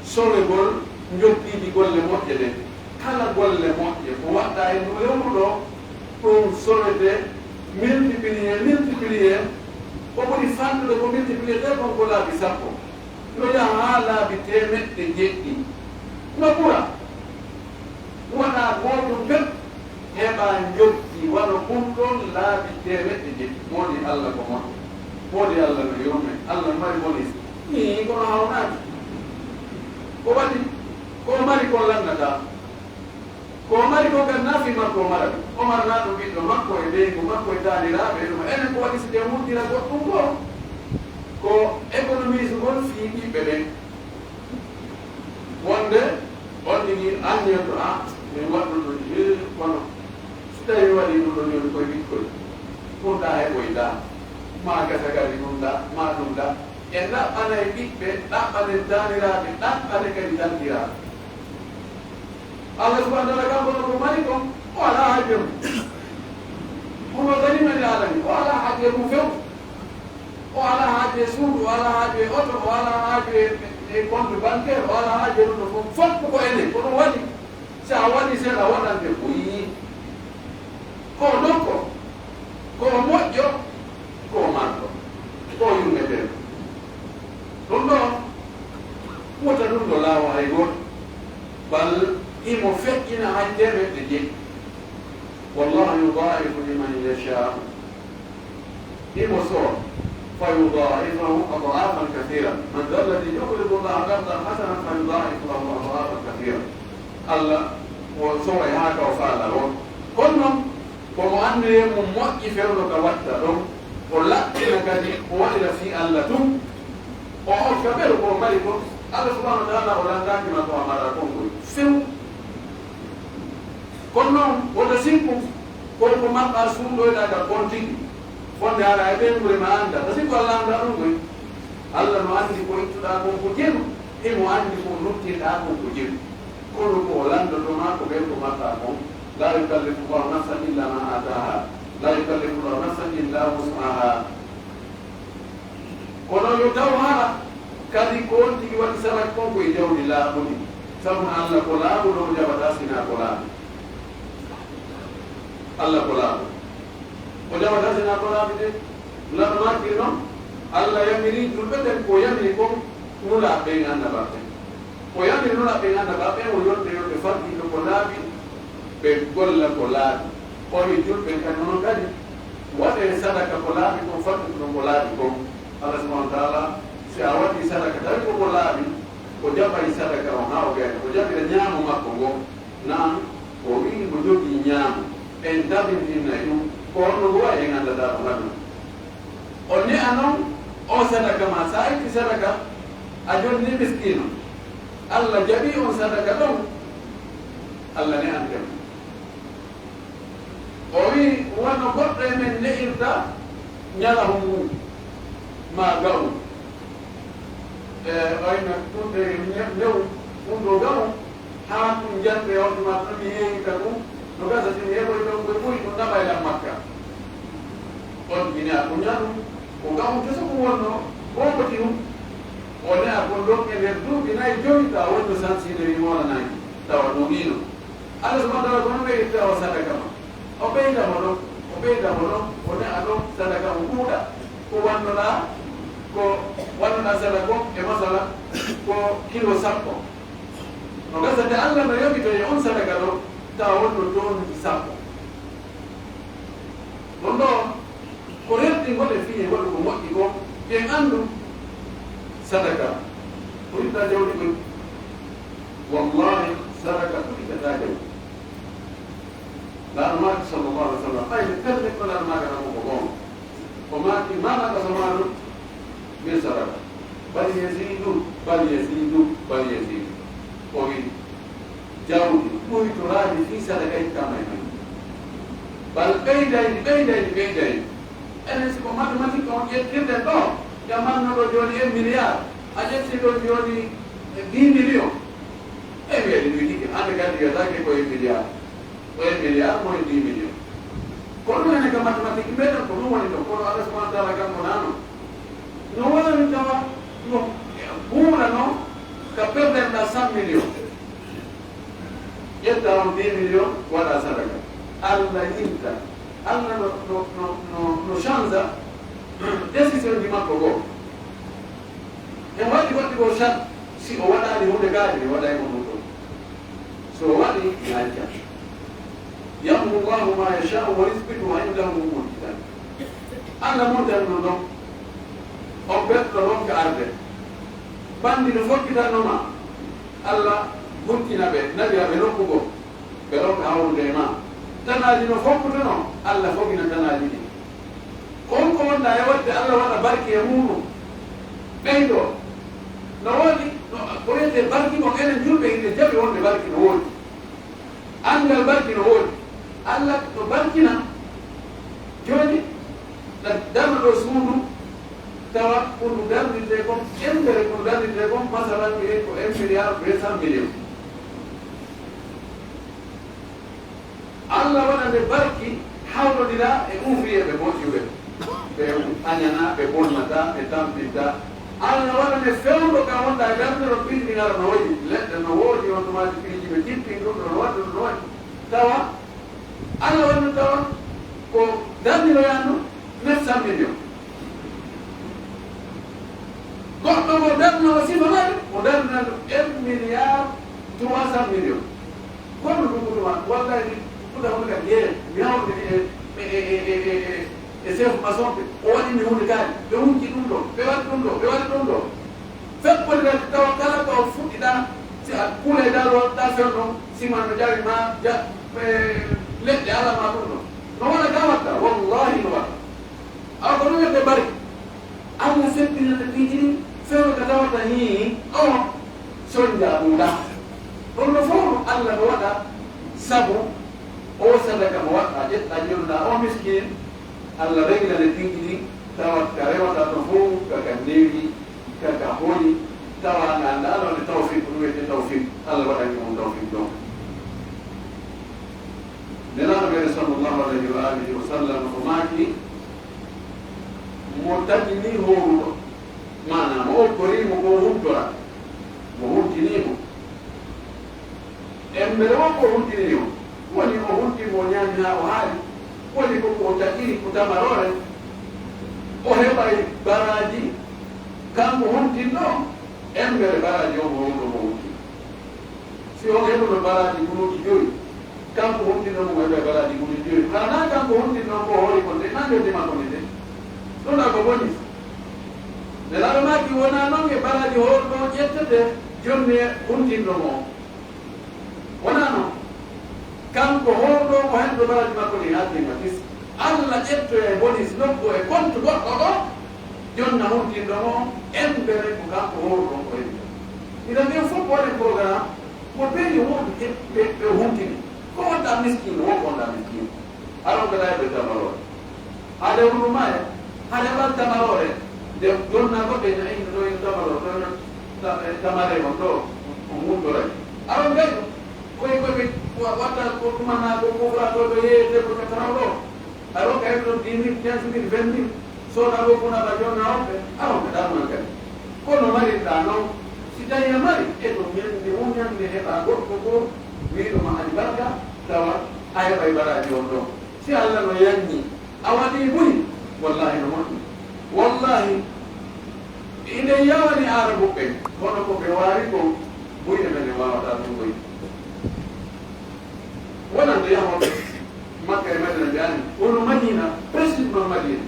sowegol njottiiji golle moƴƴe ɗen. Kala golle moƴƴe ko waɗɗaa e nduu lewru ɗoo, ɗum sowete, multiplier, multiplier, ko ɓuri fanɗude ko multiplier ɗee kon ko laabi sappo. No yaha haa laabi teemeɗɗe jeɗɗi. No ɓura. Waɗaa gootun pep, heɓaa njokki wano ɗun ɗon laabi teemeɗɗe jeɗɗi. Moodi Alla ko moƴƴo. Moodi Alla no yurme. Alla no mari bonus. Nii kono hawnaaki. Ko waɗi? Ko o mari kon lannataa. Ko o mari kon kan naa fii makko o mara ɗun. O maranaa ɗun ɓiɗɗo makko e ɓeyngu makko e taaniraaɓe e ɗum. Enen ko waɗi si ɓe wurtira goɗɗun goo? Ko économisugol fii ɓiɓɓe ɓen. Wonde on tigi anniyanto, "Ah, min waɗɗun ɗun, hee, kono si tawii mi waɗii ɗun ɗon, jooni koye ɓikkoy, ɗun ɗaa heɓoytaa, maa gasa kadi ɗun ɗaa, maa ɗun ɗaa." En ɗaɓɓanay ɓiɓɓe, ɗaɓɓanen taaniraaɓe, ɗaɓɓane kadi tantiraaɓe. Allah subhanahu wa ta'ala kanko no ko mari kon, o alaa haaju e mun. Huwa al-ghaniyyul 'alamin, o alaa haaju e mun few. O alaa haaju e suudu, o alaa haaju e oto, o alaa haaju e, e compte bancaire, o alaa haaju e ɗun ɗoo fow. Fow ko enen, ko ɗun waɗi. Si a waɗii seeɗa, waɗante buy. Ko o dokko, ko o moƴƴo, ko o marɗo, ko o yurmeteeɗo. Ɗun ɗoo, wota ɗun ɗoo laawa hay gooto, bal himo feƴƴina hay teemeɗɗe jeɗɗi. Wallahu yudaa'ifu liman yashaa'u. Himo soo, فيضاعفه أضعافا كثيرة. من ذا الذي يقرض الله قرضا حسنا فيضاعفه له أضعافا كثيرة. Alla o soway haa ka o faalaa woo. Kono non, ko mo anniye mun moƴƴi fewndo ka watta ɗon, o laɓɓina kadi, o waɗira fii Alla tun, o hokka ɓe ko o mari kon. Alla subhanahu wa ta'ala o landaaki ma ko a maraa kon koy. Few. Kono non, wota sikku, ko ko marɗaa suuɗoyɗaa ka kon tigi. Wonde hara e ɓeynguure ma anndaa. Ko sikku Alla anndaa ɗun koy. Alla no anndi ko ittuɗaa kon ko jelu, himo anndi ko nuttinɗaa kon ko jelu. Kono ko o landoto ma ko ɓen ko marɗaa kon, لا يكلف الله نفسا إلا ما آتاها، لا يكلف الله نفسا إلا وسعها. Kono yo taw hara kadi ko on tigi waɗi sadaka kon ko e jawdi laaɓundi, sabu Alla ko laaɓuɗo, o jaɓataa sinaa ko laaɓi. Alla ko laaɓuɗo, o jaɓataa sinaa ko laaɓi de. Laɗo maaki non, Alla yamiri julɓe ɓen ko yamiri kon Nulaaɓe ɓen, Annabaaɓe ɓen. O yamiri Nulaaɓe ɓen, Annabaaɓe ɓen, o yonta yo ɓe farjito ko laaɓi, ɓe golla ko laaɓi. O wi'i julɓe ɓen kadi, onon kadi, waɗee sadaka ko laaɓi kon, farjitoɗon ko laaɓi kon. Alla subhaanahu wa ta'aalaa, si a waɗii sadaka, tawi ko ko laaɓi, o jaɓay sadaka on haa o gayna, o jaɓira ñaamo makko ngon. Na'am, o wi'i mo jogii ñaamo, en tabintinay ɗum, ko honno ngo wa'i en anndataa ɗum aduna. O ne'a non o sadaka ma, si a itti sadaka, a jonnii miskiino. Alla jaɓii on sadaka ɗon, Alla ne'ante mo. O wi'i, wano goɗɗo e men ne'irta ñalahun mum, maa ga'un. E, wayno ɗum ɗe ne-, newu, ɗum ɗo ga'un, haa ɗum jante, on tuma ɗum mi heewita ɗum, no gasa si mi heɓoy ɗon koye ɓuri ɗum naɓay lan makka. On mi ne'a ko ñalu, ko ga'un keso ko wonno, ko woti ɗum. O ne'a kon ɗon e nder duuɓi nay jowi, tawa wonno sansiide wi moola nay, tawa ɗum nii non. Alla subhaanahu wa ta'aalaa ko non ɓeyditta o sadaka ma. O ɓeyda mo ɗon, o ɓeyda mo ɗon, o ne'a ɗon sadaka on ɗuuɗa. Ko wannoɗaa, ko wannoɗaa sadaka on e masala ko kilo sappo. No gasa de Alla no yoɓitoy on sadaka ɗon, tawa wonno toonuuji sappo. Ɗon ɗoo, ko rerɗingol e fii e waɗugol moƴƴi kon, ɓen anndu sadaka ko itta jawdi kon. Wallaahi, sadaka ko ittata jawdi. Laaɗo maaki, sallallaahu alayhi wa sallam, ay, mi pellet ko Laaɗo maaki, ko goonga. O maaki, maa naqasa maalun min sadaqa, bal yaziidu, bal yaziidu, bal yaziidu. O wi'i, jawdi ɓuytoraali fii sadaka ittaama e mayri. Bal ɓeydaydi, ɓeydaydi, ɓeydaydi. Enen si ko mathématique on ƴettirɗen ɗoo, ƴamanno ɗoo jooni un milliard, a ƴetti ɗon jooni dix millions. E wi'e ɗi ɗuy tigi, hannde kadi wiyataake ko un milliard. Un milliard mo e dix millions. Ko ɗum enen ka mathématique meɗen, ko ɗum woni ɗon. Kono Alla subhaanahu wa ta'aalaa kanko naa non. No waawi tawa no buura non ka perden ɗaa cent millions. Ƴetta on dix millions, waɗa sadaka. Alla yinta. Alla no, no, no, no, no change décision ji makko goo. En waɗi waɗi ko shat, si o waɗaali huunde gaari, mi waɗay mo ɗum ɗoo. So o waɗi, mi acca. Yamhu Allahu ma yasha'u wa yuthbitu wa indahu ummul kitab. Alla montan no ɗon, on ɓetto ɗon ka arde. Banndi no fokkitanno ma, Alla huccina ɓe, naɓira ɓe nokku goo. Ɓe ɗon ka hawrude e maa. Tanaaji no fokkutunoo, Alla fogina tanaaji ɗin. Ko honko wonɗaa e waɗde Alla waɗa barki e muuɗum? Ɓeydo. No woodi, no, ko wiyetee barki kon, enen julɓe hiɗen jaɓi wonde barki no woodi. Anngal barki no woodi. Alla no barkina. Jooni, ɗa darna ɗoo suudu, tawa ko ndu darnirtee kon, embere ko ndu darnirtee kon, masalan, mi ko un milliard deux cent millions. Alla waɗa nde barki hawrondira e ouvrier ɓe moƴƴuɓe, ɓe añanaa, ɓe bonnataa, ɓe tampintaa. Alla waɗa nde fewndo ka wonɗaa e darnde ɗon, piiji ɗin ara no woodi, leɗɗe no woodi, on ɗumaaji piiji ɓe jippin ɗum ɗon, no waɗi ɗum no waɗi. Tawa Alla waɗi ɗum tawa ko darniroyaa no neuf cent millions. Goɗɗo mo darnoo sifa mari, o darnaa ɗum un milliard trois cent millions. Kono ɗum ɗum wallahi, ɗum ɗum ka jeere, mi hawri e, e, e chef maçon ɓe. O waɗi mi huunde kaari, ɓe wunci ɗum ɗoo, ɓe waɗi ɗum ɗoo, ɓe waɗi ɗum ɗoo. Feppondira tawa kala ko fuɗɗiɗaa, si a kuulay dal wonta fewndo, sima no ƴawi ma, ja-, e, leɗɗe ala ma ɗum ɗoo. No waɗa ka watta, wallahi no waɗa. Awa ko ɗum wiyetee bari. Alla seppinata piiji ɗin, fewndo ka tawata hii, o sonja ɗum ɗaa. Ɗum no fof no Alla no waɗa sabu o sadaka mo waɗɗaa, ƴeɗɗaa, ƴeewɗaa o miskin, Alla reglane piiji ɗin, tawat ka rewata ɗon fof, ka ka newi, ka ka holi, tawa nga anndaa ɗon e tawfiq, ko ɗum wiyetee tawfiq, Alla waɗani on tawfiq ɗon. Nelaaɗo meɗen sallallahu alayhi wa alihi wa sallam o maaki, mo taƴinii hooruɗo, maanaa mo okkorii mo ko o huntora, mo huntinii mo. Embere woo ko o huntinii o, woni o huntii mo o ñaami haa o haari, woni ko ko o taƴiri ko tamaroore, o heɓay baraaji, kanko huntinɗo on, embere baraaji on hooruɗo mo huntii. Si on heɓuno baraaji guluuji jowi, kanko huntinɗo mo heɓay baraaji guluuji jowi. Hara naa kanko huntinɗo on ko o hoori kon de, naa joddi makko ni de. Ɗun ɗa ko boni. Nelaaɗo maaki wonaa non e baraaji hooruɗo on ƴettete jonni e huntinɗo mo on. Wonaa non. Kanko hooruɗo on ko henɗo baraaji makko ɗin haddima kis. Alla ƴettoya e bonis nokku e kontu goɗɗo ɗo, jonna huntinɗo mo on, embere ko kanko hooruɗo on ko heɓi. Idan ɓen fof ko waɗen programme, mo ɓeydi wonɓe ɓe, ɓe, ɓe huntini. Ko wonta miskiino, wonko wonta miskiino. Aɗa on kala heɓde tamaroore. Haade wuro maayo, haade waɗ tamaroore. Nde donna goɗɗo ina ina ɗo ina tamaro, ɗo ina ta-, e tamare on ɗo, on muntoray. Aɗa on gayno, koye koye ɓe wa-, watta ko ɗumana ko kofra ko ɗo yeeyete ko ka taraw ɗo. Aɗa on kay ɗon dix mille, quinze mille, vingt mille, sooda ɗo kuna ɓa jonna on ɓe, aɗa on ka damunan kadi. Kono marirɗaa non, si tawi a mari, e to ñande, won ñande heɓa goɗɗo ko wiiɗo ma albarka, tawa a heɓay baraaji on ɗon. Si Alla no yanñi, a waɗii buy, wallaahi no moƴƴi. Wallaahi, hiɗen yawani Aarabuɓe, kono ko ɓe waawi kon, buy e men en waawataa ɗum buy. Wonande yahooɓe Makka e Madina, ɓe anndi, kono Madina, précisément Madina.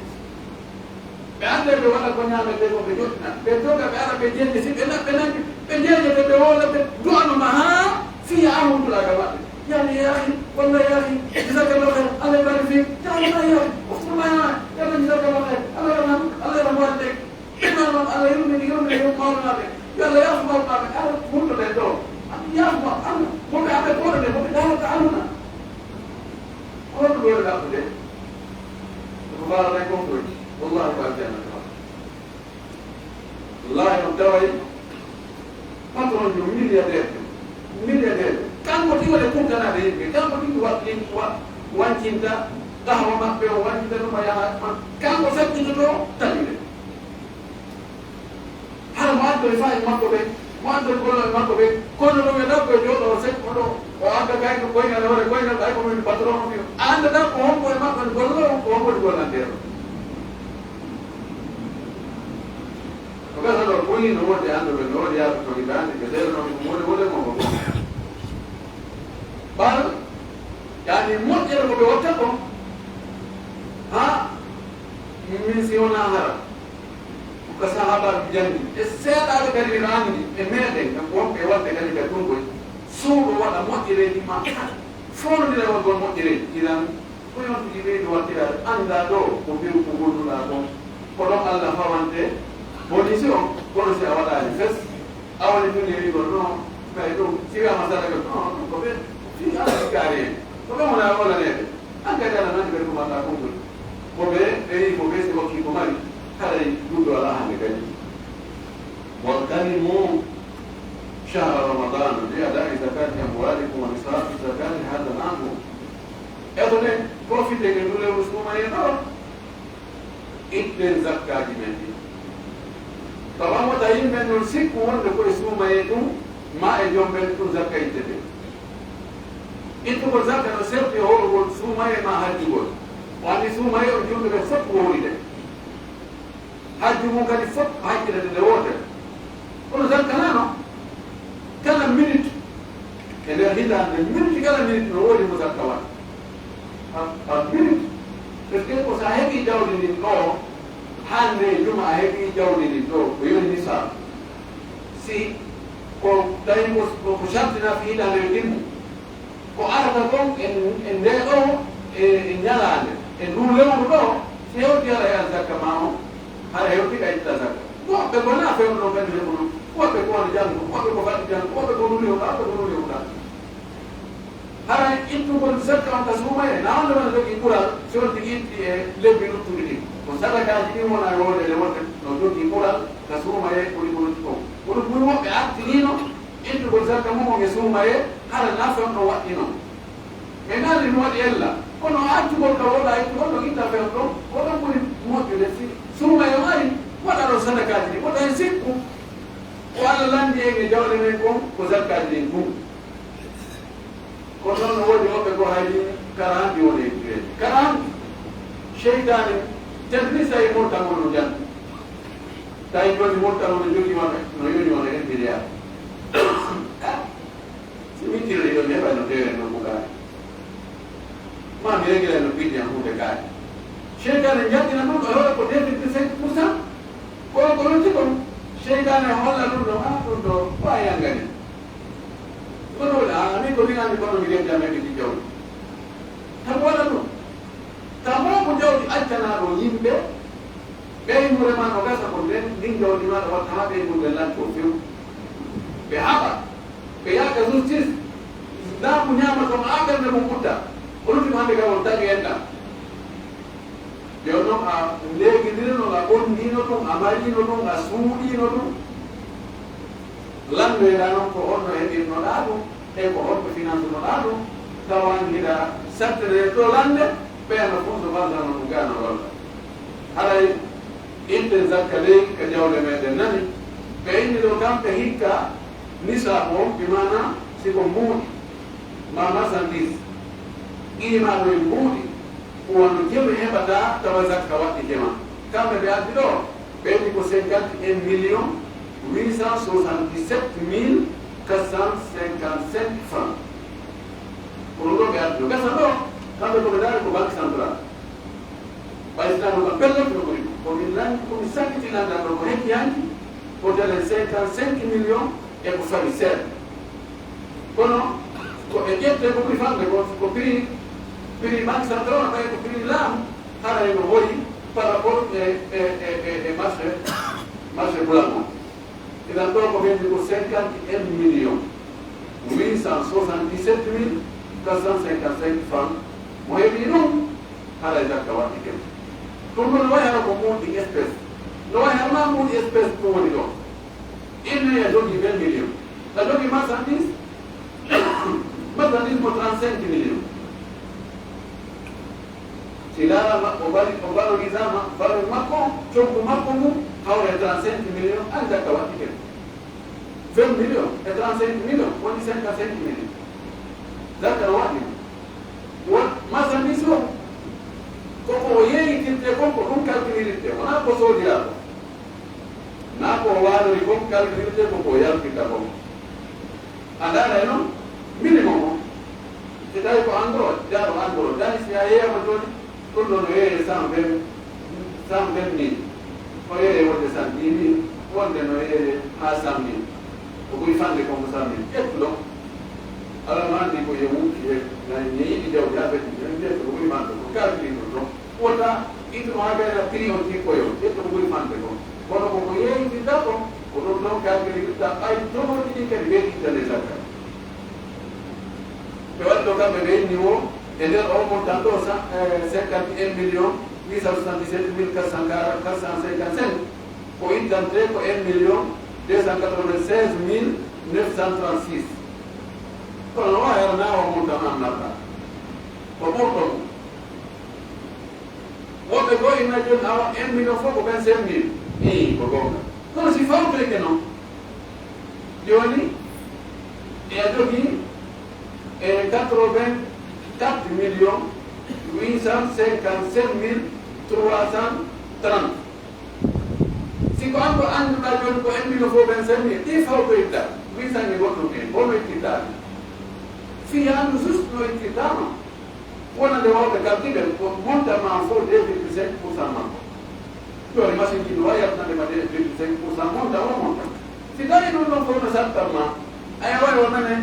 Ɓe annda ɓe waɗa ko ñaametee ko, ɓe joɗɗina. Ɓe doga, ɓe ara, ɓe jeeƴe. Si ɓe na-, ɓe nangi, ɓe jeeƴete, ɓe woola, ɓe du'ano ma haa fii a huntulaa ka maɓɓe. Yaani, yaa akhi, walla yaa akhi, jazakallahu khair, Allah barik fik. Yaa akhi, yaa akhi, yaa akhi, jazakallahu khair, Allah yarham, Allah yarham walidayk. Imam, Allah yurmini, yurmini, yurmini mawɓe maɓɓe. Yo Allah yaafo mawɓe maɓɓe. Ara huntuɗen ɗo. Yaafo ma, Allah, mo ɓe aɓe koɗo de, mo ɓe daalata Allah na. Ko honɗum woni ɗaɓɓude? Ko mbaalaɗen kon koy. Wallahi ko aljanna ka. Wallahi on taway patron jo milliardaire jo. Milliardaire. Kanko tigi woni kuntanaade yimɓe. Kanko tigi wa-, wa-, wancinta qahwa maɓɓe, o wancinta ɗum o yaha. Kanko sakkitoto taƴude. Hara mo addoyi faa e makko ɓen, mo addoyi gollooɓe makko ɓen, kono ɗum e ɗakko e jooɗo o sekko ɗo, o adda kayto koyngal e hoore koyngal, ɓay ko min patron o, a anndataa ko hombo e maɓɓe woni golloowo, ko hombo woni gollanteeɗo. Ko gasa ɗo, ɓuri no woodi annduɓe, no woodi yaaɓe ko hitaande, ɓe seeɗa no ko woni, woni mo ko. Ɓal, yaani moƴƴere ko ɓe watta kon, haa, min si wonaa hara. Ko sahaabaaɓe janngi. E seeɗaaɓe kadi ɓe anndi, e meɗen, e wonɓe e waɗde kadi ka ɗum koy. Suuɗo waɗa moƴƴereeji ma, foondira e wonde moƴƴereeji. Iran, ko yontude ɓeydo wattiraade, anndaa ɗo ko mbeewu ko ngolluɗaa kon. Ko ɗon Allah fawante bonisi on, kono si a waɗaali fes, a woni tun e wi'ugol, non, kay ɗum, si wi'aama sadaka, non, ɗum ko ɓe, fii Allah kaari en. Ko ɓe wona wolaneede. Hankadi Alla nani ɓe ɗum Alla konngol. Ko ɓe, ɓe wi'i ko ɓe si hokkii ko mari, haray duɗɗo alaa hande kadi. واغتنموا شهر رمضان بأداء زكاة أموالكم ونصاب الزكاة هذا العام. Etoɗen, profitee e ndu lewru suumayee ɗo. Ittee zakkaaji men ɗin. Tawa wota yimɓe non sikku wonde ko e suumayee ɗum, maa e jomben ɗum zakka ittete. Ittugol zakka no serti e hoorugol suumayee maa hajjugol. O anndi suumayee on julɓe ɓen fof ko wowlide. Hajju mum kadi fof ko hakkilete nde wootere. Kono zakka nano, kala minute e nder hitaande, minute kala minute no woodi mo zakka waɗa. Par, par minute. Parce que ko so a heɓii jawdi ndin ɗo, hannde e juma a heɓii jawdi ndin ɗo, ko yoni misal. Si ko tawi ko, ko, ko sartina fi hitaande yo timmu, ko arata kon e, e ndee ɗoo, e, e ñalaande, e nduu lewru ɗoo, si hewtii hara e an zakka maa on, hara hewtii ka itta zakka. Woɓɓe ko naa fewndo non kadi heɓuno, woɓɓe ko woni janngo, woɓɓe ko faɗi janngo, woɓɓe ko nuli huɗa, woɓɓe ko nuli huɗa. Hara ittugol zakka on ka suumayee, na wonde wona jogii ɓural, si on tigi itti e lebbi luttuɗi ɗin. Ko sadakaaji ɗin wona e woodeede wonde no jogii ɓural ka suumayee ko ɗi ɓuruti kon. Ko ɗum ɓuri woɓɓe artiriino ittugol zakka mum on e suumayee, hara na fewndo waɗɗino. E naali no waɗi ella, kono accugol ka wooɗaa ittugol ɗon itta ɓen ɗon, ko ɗon ɓuri moƴƴude. Si suumayee on ari, waɗa ɗon sadakaaji ɗin, wota hen sikku. Ko Alla lanndi en e jawle men kon, ko zakkaaji ɗin tun. Ko non no woodi woɓɓe goo hay ɗin karahanɗi woni e juulde. Karahanɗi, seytaane ternisa e murta ngon no janti. Tawi jooni murta ngon no jogii wano, no yoni wano un milliard. Si min tiri ɗon, mi heɓay no teeren non bugaade. Maa mi regilay no piiji an huunde kaari. Seytaane jaltina ɗum ɗo heɓa ko deux virgule cinq pour cent. Ko ko lutti kon, seytaane holla ɗum ɗo, ah, ɗum ɗo, ko a yangani. Kono woni, ah, min ko min anndi kono mi ƴetta men ɓe jawdi. Tan waɗa ɗum. Tamoo ko jawdi accanaa ɗo yimɓe, ɓeynguure maa no gasa ko nden, ndin jawdi maa ɗo watta haa ɓeynguure nden lanto few. Ɓe haɓa, ɓe yaaka justice, ndaa ko ñaama ɗon haa ɓernde mum ɓutta. O lutti ko hannde kay on taƴu enɗam. Jooni non a ndeegindirino, a ɓonndiino ɗum, a mariino ɗum, a suuɗiino ɗum. Lanndoyɗaa non ko honno heɓirnoɗaa ɗum, e ko honto finansunoɗaa ɗum, tawan hiɗa sattere to lannde, ɓeya no fof so wallano ɗum gaa no walla. Haray itten zakka ley ka jawle meɗen nani, ɓe inni ɗo kamɓe hikka nisaabu on, bi maana si ko mbuuɗi, ma marchandise, qiimaa ɗo e mbuuɗi, ko wano jelu heɓata tawa zakka waɗɗike ma. Kamɓe ɓe addi ɗo, ɓe inni ko cinquante et un millions huit cent soixante-dix-sept mille quatre cent cinquante-cinq francs. Ko ɗum ɗo ɓe addi ɗo. Gasa ɗo, kamɓe ko ɓe ndaari ko Banque Centrale. Ɓay si tawno ka pellet no ɓuri ɗum. Ko min lan-, ko min sakkiti lanndal ɗo ko hekki hanki, ko telen cinquante-cinq millions e ko fawi seeɗa. Kono ko ɓe ƴettee ko ɓuri famde ko, ko prix, prix Banque Centrale, ɓay ko prix laamu, haray no hoyi par rapport e, e, e, e, e marché, marché blanc on. Idan ɗo ko ɓenndi ko cinquante et un millions huit cent soixante-dix-sept mille quatre cent cinquante-cinq francs. Mo heɓi ɗum, haray zakka waɗɗike. Ɗum ɗon no wayi hara ko muuɗi espèce. No wayi hara maa muuɗi espèce ɗum woni ɗo. Inne a jogii vingt millions. A jogii marchandise, marchandise mo trente-cinq millions. Si laarama o vali-, o valorisaama, valeur makko, coggu makko ngu hawra e trente-cinq millions, an zakka waɗɗike. Vingt millions e trente-cinq millions, woni cinquante-cinq millions. Zakka no waɗɗi. Won marchandise o, ko ko o yeeyitirtee kon, ko ɗum calculirtee, wonaa ko soodiraa ko. Naa ko o waalori kon calculirtee, ko ko o yaltirta kon. A ndaaray non, minimum on. Si tawii ko en gros, jaaɗo en gros, dani si a yeeyaama jooni, ɗum ɗoo no yeeyee cent vingt, cent vingt mille. No yeeyee wonde cent dix mille, wonde no yeeyee haa cent mille. Ko ɓuri famde kon ko cent mille. Ƴettu ɗon. Alaa no anndi ko yo wuuti he, na, ne yiɗi jawdi haa ɓe ɗi, ɓe mbiyata ko ɓuri famde ko calcul ɗum ɗon. Wota ittu haa gayna prix on tikkoyo, ƴettu ko ɓuri famde kon. Kono ko ko yeeyitirta kon, ko ɗum ɗon calcul itta, ɓay tomoji ɗin kadi ɓe ittane zakka. Ɓe waɗi ɗo kamɓe ɓe inni wo, e nder o montant ɗo, cent, eh, cinquante et un millions huit cent soixante-dix-sept mille quatre cent quarante, quatre cent cinquante-cinq, ko ittante ko un million deux cent quatre-vingt-seize mille neuf cent trente-six. Kono no waawi hara naa o montant an naɓɗa. Ko ɓurɗo ɗum. Woɓɓe goo ina jooni awa un million fof ko vingt-cinq mille. Ii, ko goonga. Kono si fawtoyke non, jooni, e a jogii e quatre-vingt-quatre millions huit cent cinquante-sept mille trois cent trente. Si ko an ko annduɗaa jooni ko un million fof vingt-cinq mille, ɗi fawtoyta, huit cent e goɗɗum en, ko no ittirtaa ɗi? Fii a anndu juste no ittirtaa non. Wonande wawɓe kalkide, ko montant maa fof deux virgule cinq pour cent makko. Jooni machine ji no wawi yaltinande ma deux virgule cinq pour cent montant o montant. Si tawi ɗum ɗon fof no sattan ma, a yaway o nane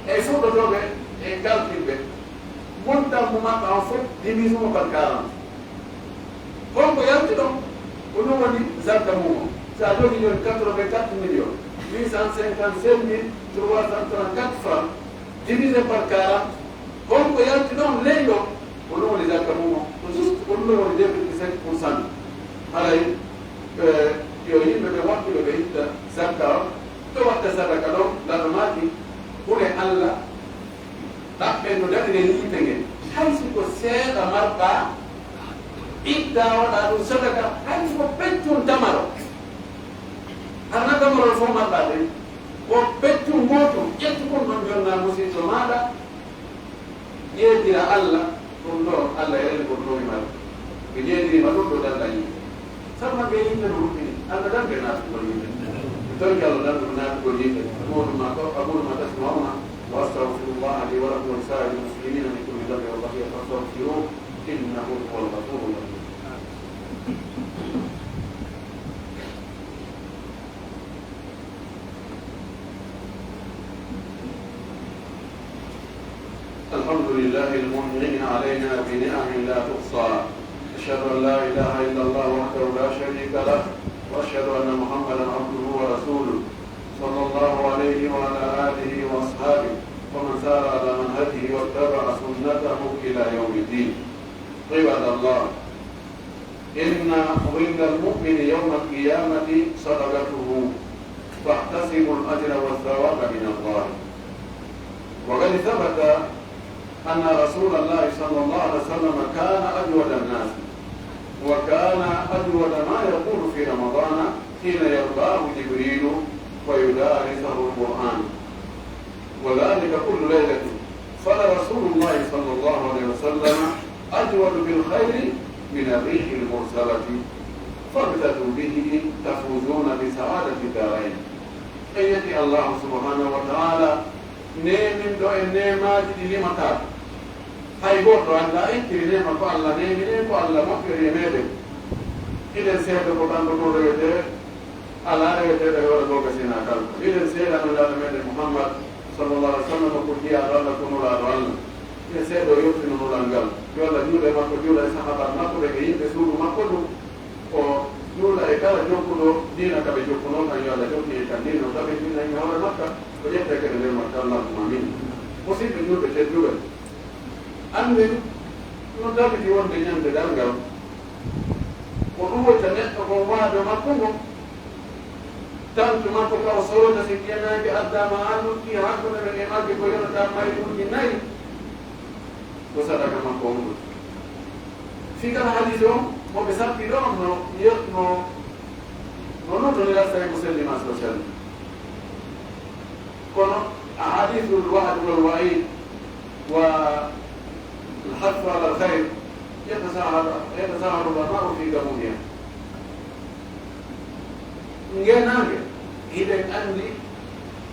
e fuɗɗotooɓe e kalkilɓe. Montant mo maɓɓe on fof, divise mo par quarante. Kon ko yalti ɗon, ko ɗum woni zakka mum on. Si a jogii jooni quatre-vingt-quatre millions huit cent cinquante-sept mille trois cent trente-quatre francs, divisé par quarante, kon ko yalti ɗon ley ɗon, ko ɗum woni zakka mum on. Ko juste ko ɗum ɗon woni deux virgule cinq pour cent. Haray, eh, yo yimɓe ɓe waɗtuɓe ɓe itta zakka on, ɓe watta sadaka ɗon, lano maaki, hune Alla, Ɗaɓɓen no daɗiren yiite ngen, hay si ko seeɗa marɗaa, ittaa waɗaa ɗun sadaka, hay si ko peccun tamaro. Hara tamarol fow marɗaa ɗen, ko peccun gootun, ƴettu kon ɗon jonnaa musiɗɗo maaɗa, yeedira Alla, ɗun ɗoo Alla e rende ko ɗun ɗoo mi mari. Mi yeediri ma ɗun ɗoo dalla yiite. Sabu man ɓe yiite no huɓɓini, Alla dande naatugol yiite. Mi torike Alla dande naatugol yiite. أقول ما، أقول ما تسمعون، وأستغفر الله لي ولكم ولسائر المسلمين من كل ذنب وخطيئة فاستغفروه، إنه هو الغفور الرحيم. الحمد لله المنعم علينا بنعم لا تحصى. أشهد أن لا إله إلا الله وحده لا شريك له، وأشهد أن محمدا عبده ورسوله، صلى الله عليه وعلى آله وأصحابه ومن سار على منهجه واتبع سنته إلى يوم الدين. عباد الله، إن ظل المؤمن يوم القيامة صدقته، فاحتسبوا الأجر والثواب من الله. وقد ثبت أن رسول الله صلى الله عليه وسلم كان أجود الناس، وكان أجود ما يكون في رمضان حين يلقاه جبريل فيدارسه القرآن، وذلك كل ليلة. فلرسول الله صلى الله عليه وسلم أجود بالخير من الريح المرسلة، فاقتدوا به تفوزون بسعادة الدارين. En yetti Allaahu subhaanahu wa ta'aalaa, neeminɗo en neemaaji ɗi limataa. Hay gooto anndaa ittiri neema ko Alla neemini en, ko Alla moƴƴori e meɗen. Hiɗen seedoo ko kanko tun rewetee, alaa reweteeɗo e hoore goonga si hinaa kanko. Hiɗen seedoo Nulaaɗo meɗen Muhammad, sallallaahu alayhi wa sallam, ko jiyaaɗo Alla, ko Nulaaɗo Alla. Hiɗen seedoo yottino nulal ngal. Yo Alla juulu e makko, juula e sahaabaaɓe makko ɓen e yimɓe suudu makko ɗun. O juula e kala jokkuɗo diina ka ɓe jokkunoo kan, yo Alla jokkin en kan diina, o tabintina en e hoore makka, o ƴetta e kadi nder makka, Allahumma amin. Musidɓe julɓe tedduɓe, annden no tabiti wonde ñande darngal, ko ɗuwoyta neɗɗo kon waado makko ngon, tantu makko ka o sorota si ndiyanaange addaama haa lutti hakkunde men e magge ko yonata mayluuji nayi. Ko sadaka makko on ɗon. Fii kala hadiisi on, mo ɓe sappi ɗon no, no, no, no toniraɗo Sahih Muslim maa so selli. Kono ahadiisul wa'd wal wa'iid wa al-hath ala al-khayr yatasahal, yatasahal ulama'u fi gamumiha. Ngeenaange, hiɗen anndi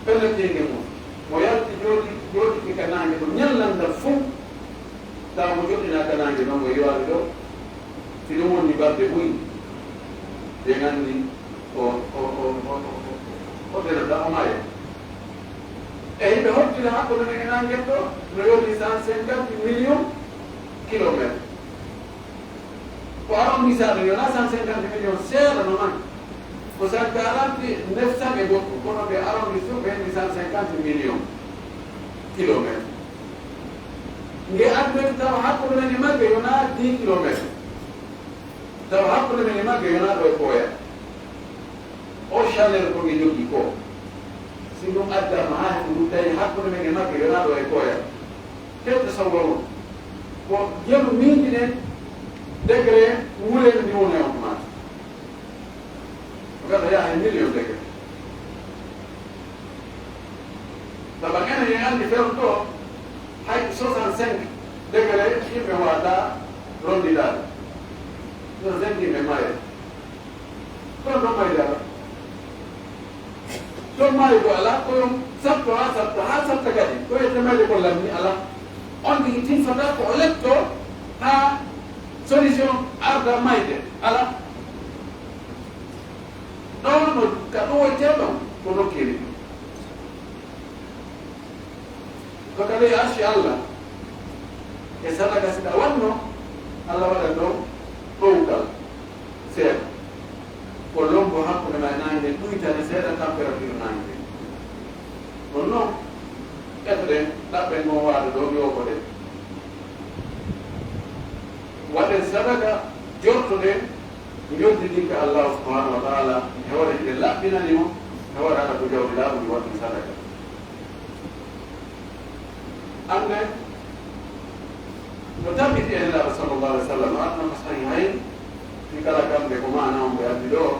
pelleteende mun. Mo yalti jooɗi, jooɗi ka naange ɗon, ñallal ngal fow, tawa mo joɗɗinaa ka naange ɗon, o iwaali ɗoo, si ɗum woni balɗe buy, ɗen anndi o, o, o tenata, o maaya. E hiɓe hottira hakkunde men e naange ɗoo, no yoni cent cinquante millions kilomètres. Ko arrondissaaɓe yo na cent cinquante millions seeɗa no mani. Ko cent quarante, neuf cent e goɗɗum, kono ɓe arrondi ɗum ɓe heɓi cent cinquante millions kilomètres. Nge admeti tawa hakkunde men e magge yo na dix kilomètres. Tawa hakkunde men e magge yo na ɗo e Koya. O chaleur ko nge jogii ko, si ɗum addaama haa heɓu ɗum tawi hakkunde men e magge yo na ɗo e Koya. Tedde sawro on, ko jelu miiji ɗen degré wuleede ndi woni e on maata. Ko gasa yaha e million degré. Saba enen en anndi fewndo, hay soixante-cinq degré yimɓe waawataa ronndidaade. Soixante-cinq yimɓe maaya. Kono ɗon mayde alaa. Ɗon mayde alaa, ko yon satto haa satto, haa satta kadi. Ko wiyetee mayde ko lanni alaa. On tigi tinsotaa ko o lettoo haa solution arda mayde alaa. Ɗon no ka ɗoytee ɗon ko nokkeeli. Ko ka ley arshi Alla, e sadaka si ɗa wanno, Alla waɗan ɗon ɗowgal seeɗa. Ko lombo hakkunde ma e naange, ɗuytane seeɗa température naange. Ɗon non, etoɗen, ɗaɓɓen ngon waade ɗon, yooɓoɗen. Waɗen sadaka, jortoɗen, njoddidin ka Allaahu subhaanahu wa ta'aalaa, e hoore hiɗen laɓɓinani mo, e hoore haɗa ko jawdi laaɓundi waɗɗum sadaka. Hannde, no tabbiti e Nelaaɗo sallallahu alaihi wasallam, arno ko sahihayn, fi kala kamɓe ko maana on ɓe addi ɗoo.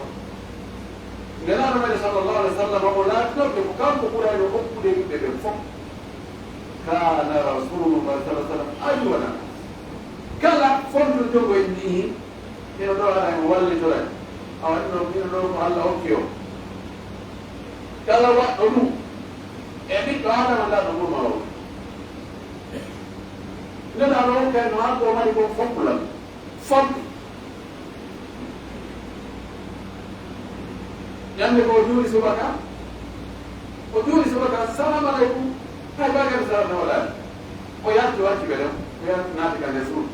Nelaaɗo men sallallahu alaihi wasallam, o laatinorde ko kanko ɓurayno hokkude yimɓe ɓen fof. Kana Rasulullah sallallahu alaihi wasallam ajwada. Kala fondude jogo en nii, ino ɗoo ara en wallitoray. Awa ino, ino ɗoo ko Allah hokki o. Kala waɗɗo ɗum, e ɓiɗɗo Aadama ndaa no ɓurma o. Nelaaɗo hokkay no haa ko mari ko foppulal. Fof. Ñande ko o juuli subaka, o juuli subaka, "Salamu aleykum." Hay bakar salam na waɗaani. O yalti, o acci ɓe ɗon, o yalti naati ka nder suudu.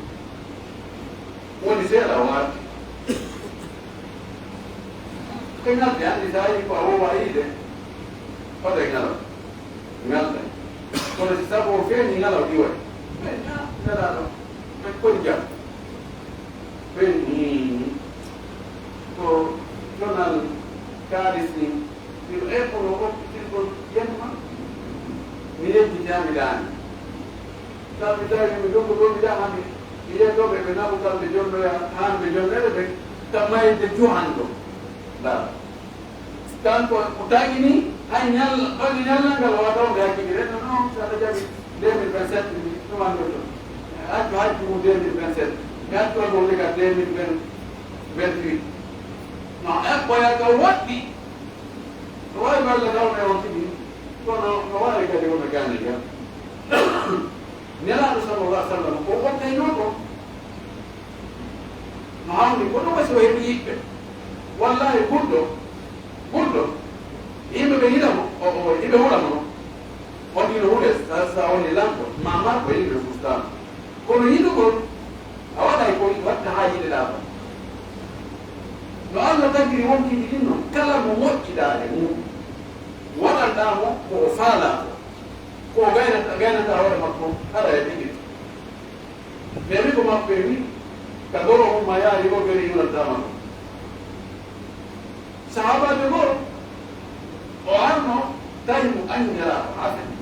Woni seeɗa o arti. Ko ñalde anndi sa yii ko a wowa yiide, fota e ñalawma. Ngalɗay. Kono si sabu o feeñi ngalaw iway. Ɓe, ah, Nelaaɗo, ɓe koni jam. Ɓe, hmm, ko jonal kaalis ni, miɗo eɓɓono okkitirgol jemma. Mi yejjitaami daande. Tawi mi tawi mi ɗum ko ɗo mi yaha mi, mi yeddoo ɓe, ɓe naɓu kamɓe jonnoya, haan ɓe jonnere ɓe, ka mayde juhanɗo. Ndaa. Kanko o taƴini, hay ñalla, ɓalli ñallal ngal, o wata on ɓe hakkitire, no, non, so Alla jaɓi, deux mille vingt-sept ni, ɗum anndoto. Accu hajju mum deux mille vingt-sept. Mi accu on wonde ka deux mille vingt, vingt-huit. No, eɓɓoya ka woɗɗi. No waawi walla taw ne on tigi, kono no waawi kadi wona gaani ga. Nelaaɗo sallallahu alaihi wasallam, ko o okkayno ko. No hawni ko ɗum wasi o heɓi yiɓɓe. Wallahi, ɓurɗo, ɓurɗo, yimɓe ɓe yiɗa mo, o, o, yimɓe hula mo non. On ino hule, sa, sa woni lanɗo, ma marko yimɓe fustaano. Kono yiɗugol, a waɗay ko watta haa yiɗeɗaa ko. No Allah tagiri wonkiiji ɗin non, kala mo moƴƴiɗaa e mum, waɗanɗaa mo ko o faalaa ko, ko o gaynata, gaynata hoore makko, hara e tigi. Ɓe wi ko maɓɓe wi, ka goro mum ma yaari o gere yurantama ɗum. Sahaabaajo goo, o arno tawi mo añi Nelaaɗo haa fenni.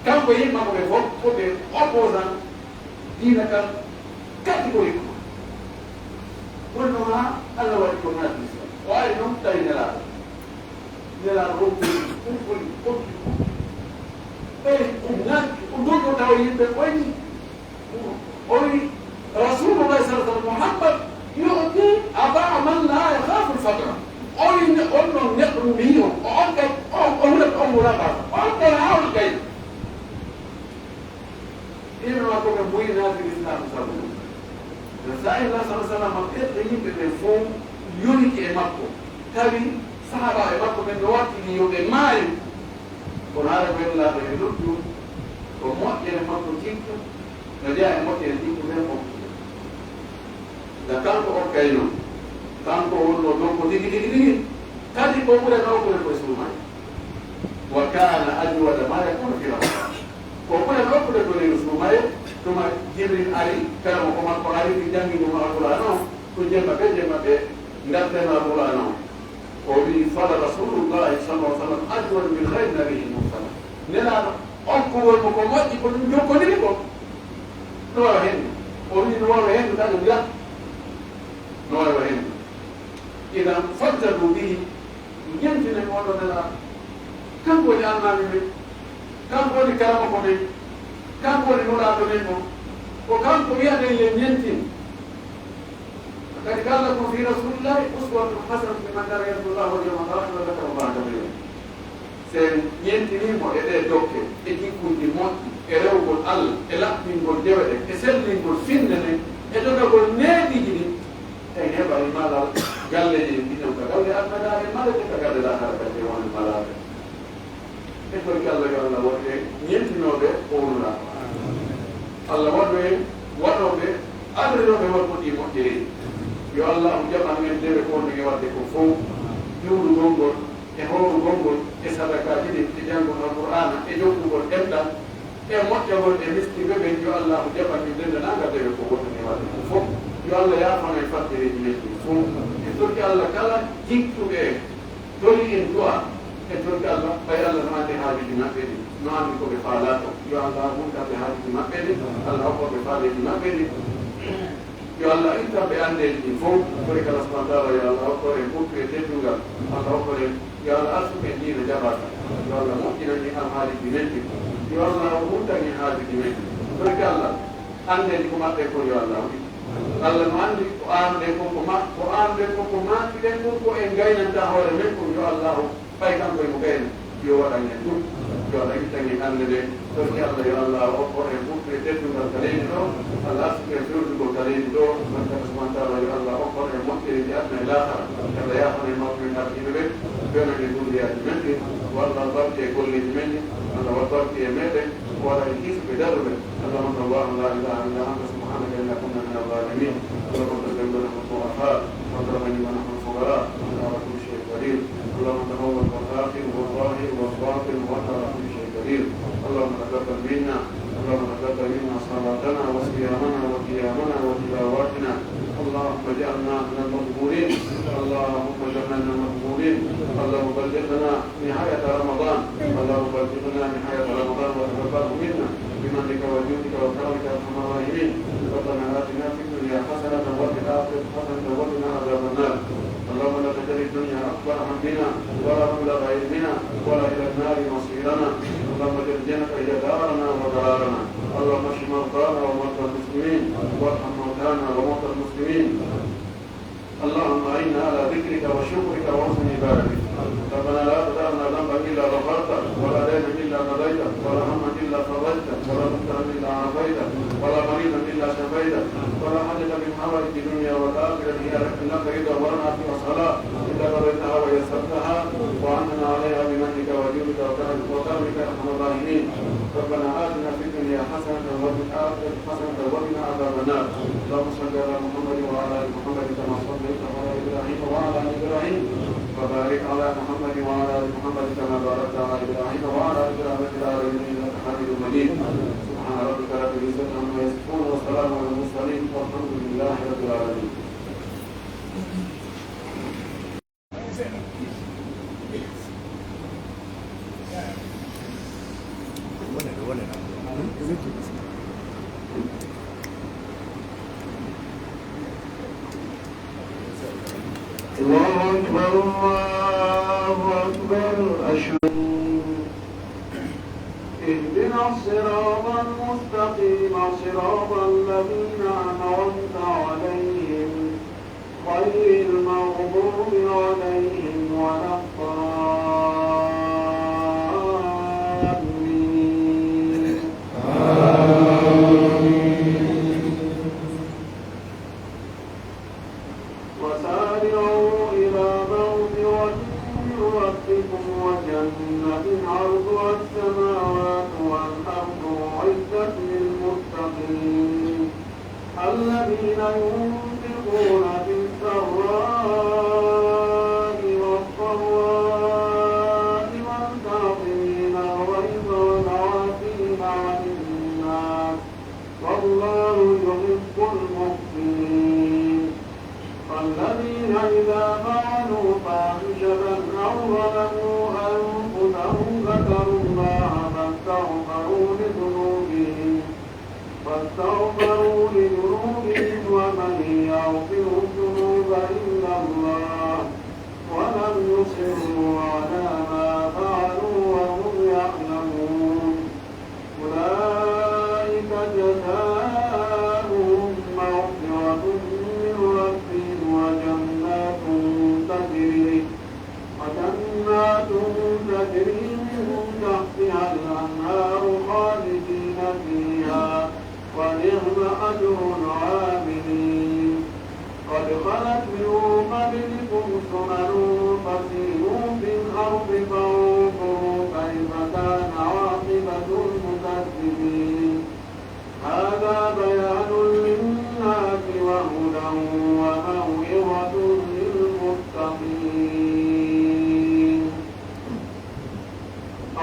Kanko e yimɓe makko ɓe fof, ko ɓe opposant diina kan catégoriquement. Wonno haa Allah waɗi ko naati Islam. O ari noon tawi Nelaaɗo. Nelaaɗo ronki ɗum, ɗum woni, ɗum woni. Ɓe, ɗum naati, ɗum ɗum ɗo tawa yimɓe koyni. O wi, Rasulullah sallallahu alaihi wasallam, Muhammad yu'ti ata'a man la yakhafu al-faqra. O wi, ne, on non neɗɗo mo mi yi'i on, o on kay, o, o hula, on hula baasa. On kay haa on kay. Ɗiɗo makko ɓe mbuyi naati Islam sabu ɗum. Nde saa'i Allah sallallahu alaihi wasallam ɓerɗe yimɓe ɓen fow yoniti e makko. Tawi sahaabaaɓe makko ɓen no wattini yo ɓe maayu. Kono hara ko Nulaaɗo e noddu, ko moƴƴere makko jikku, no jeyaa e moƴƴere jikku nden fof. Nde kanko okkayno, kanko wonno ɗon ko tigi, tigi, tigi. Kadi ko ɓurano ko e suumayee. Wa kana ajwada ma yakunu fi Ramadan. Ko ɓurano ko e suumayee, tuma Jibril ari, karamoko makko ari, ɓe janngi ɗum Alqur'aan on, ko jemma ɓe, jemma ɓe, ngarteno Alqur'aan on. O wi'i, "Fala Rasulullahi sallallahu alaihi wasallam ajwadu min ghayri nabiyyin mursal." Nelaaɗo okkugol mo ko moƴƴi, ko ɗum jokkondirii ko. No wawa hendu. O wi'i, no wawa hendu, kaɗum ya. No wawa hendu. Idan, fajtadu bihi, ñentinen on ɗo Nelaaɗo. Kanko woni Annabi men. Kanko woni Karamoko men. Kanko woni Nulaaɗo men on. Ko kanko wi'aten yo ñentin. لقد كان لكم في رسول الله أسوة حسنة لمن كان يرجو الله واليوم الآخر وذكر الله كثيرا. Si en ñentinii mo e ɗee dokke, e jikkuuji moƴƴi, e rewugol Allah, e laɓɓingol dewe ɗen, e sellingol finne ɗen, e jogagol neediiji ɗin, en heɓay malal galleeji ɗin ɗon ka galle aduna, en malete ka galle laakara kadi, en wona malaaɓe. En torike Allah yo Allah waɗu en ñentinooɓe o wonunaa. Allah waɗu en waɗooɓe adrinooɓe waɗugol ɗii moƴƴereeji. Yo Allah jaɓan men dewe ko wonɗen e waɗde kon fow. Juulugol ngol, e hoorugol ngol, e sadakaaji ɗin, e janngol Alqur'aana, e jokkugol enɗan, e moƴƴagol e miskinɓe ɓen. Yo Allah jaɓan men denndaangal dewe ko wonɗen e waɗde kon fow. Yo Allah yaafan en fattereeji men ɗin fow. En torike Allah kala jikkuɓe en. Tori en du'a, en torike Allah, ɓay Allah no anndi haajuuji maɓɓe ɗin. No anndi ko ɓe faalaa kon. Yo Allah humpita ɓe haajuuji maɓɓe ɗin, Allah hokka ɓe faaleeji maɓɓe ɗin. Yo Allah ittan ɓe anndeeji ɗin fow. Ɓuri kala subhaanahu wa ta'aalaa, yo Allah hokku en ɓuttu e teddungal. Allah hokku en, yo Allah arsuku en diina jaɓaaka. Yo Allah moƴƴinan en alhaaliiji men ɗin. Yo Allah humpita en haajuuji men ɗin. Ɓuri kala anndeeji ko maɓɓe kon, yo Allah ittu. Allah no anndi ko aaruɗen kon, ko ma-, ko aaruɗen kon, ko maaki ɗen kon, ko en gaynanta hoore men kon, yo Allah Ɓay kanko e mo gayna, yo waɗan en ɗum. Yo Allah ittan en annde nden. Torki Allah, yo Allah okko en ɓuttu e teddungal ka leydi ɗo. Allah arsuku en fewndugol ka leydi ɗo. Barka subhaanahu wa ta'aalaa, yo Allah okko en moƴƴereeji aduna e laakara. Allah yaafana en mawɓe men ardiiɓe ɓen. Fewnan en zurriyaaji men ɗin. Yo Allah barke e golleeji men ɗin. Allah waɗ barke e meɗen. O waɗa en hisɓe daɗuɓe. اللهم أنت الله لا إله إلا أنت سبحانك إنا كنا من الظالمين. اللهم اغفر لنا ونحن الضعفاء وارحمنا ونحن الفقراء وأنت على كل شيء قدير. اللهم أنت الأول والآخر والظاهر والباطن وأنت على كل شيء قدير. اللهم تقبل منا، اللهم تقبل منا صلاتنا وصيامنا وقيامنا وتلاواتنا. اللهم اجعلنا من المقبولين. اللهم اجعلنا من المقبولين. اللهم بلغنا نهاية رمضان. اللهم بلغنا نهاية رمضان وتقبله منا بمنك وجودك وكرمك يا أرحم الراحمين. ربنا آتنا في الدنيا حسنة وفي الآخرة حسنة وقنا عذاب النار. اللهم لا تجعل الدنيا أكبر همنا ولا مبلغ علمنا ولا إلى النار مصيرنا. اللهم اجعل الجنة هي دارنا وقرارنا. اللهم اشف مرضانا ومرضى المسلمين وارحم موتانا وموتى المسلمين. اللهم أعنا على ذكرك وشكرك وحسن عبادتك. ربنا لا تدع لنا ذنبا إلا غفرته، ولا دينا إلا قضيته، ولا هما إلا فرجته، ولا مبتلى إلا عافيته، ولا مريضا إلا شفيته، ولا حاجة من حوائج الدنيا والآخرة هي لك رضا ولنا فيها صلاح إلا قضيتها ويسرتها وأعنتنا عليها بمنك وجودك وكرمك وكرمك يا أرحم الراحمين. ربنا آتنا في الدنيا حسنة وفي الآخرة حسنة وقنا عذاب النار. اللهم صل على محمد وعلى آل محمد كما صليت على إبراهيم وعلى آل إبراهيم. وبارك على محمد وعلى آل محمد كما باركت على إبراهيم وعلى آل إبراهيم في العالمين إنك حميد مجيد. سبحان ربك رب العزة عما يصفون وسلام على المرسلين والحمد لله رب العالمين. الله أكبر، الله أكبر، أشهد. اهدنا الصراط المستقيم، صراط الذين أنعمت عليهم، غير المغضوب عليهم ولا الضالين. آمين. وسارعوا إلى مغفرة من ربكم وجنة عرضها السماوات والأرض أعدت للمتقين. الذين ينفقون في السراء والضراء والكاظمين الغيظ والعافين عن الناس والله يحب المحسنين. والذين إذا فعلوا فاحشة أو ظلموا أنفسهم ذكروا الله فاستغفروا لذنوبهم فاستغفروا لذنوبهم ومن يغفر الذنوب إلا الله ولم يصروا على ما فعلوا وهم يعلمون. أولئك جزاؤهم مغفرة من ربهم وجنات تجري وجنات تجري من تحتها الأنهار خالدين فيها ونعم أجر العاملين. قد خلت من قبلكم سنن فسيروا في الأرض فانظروا كيف كان عاقبة المكذبين. هذا بيان للناس وهدى وموعظة للمتقين.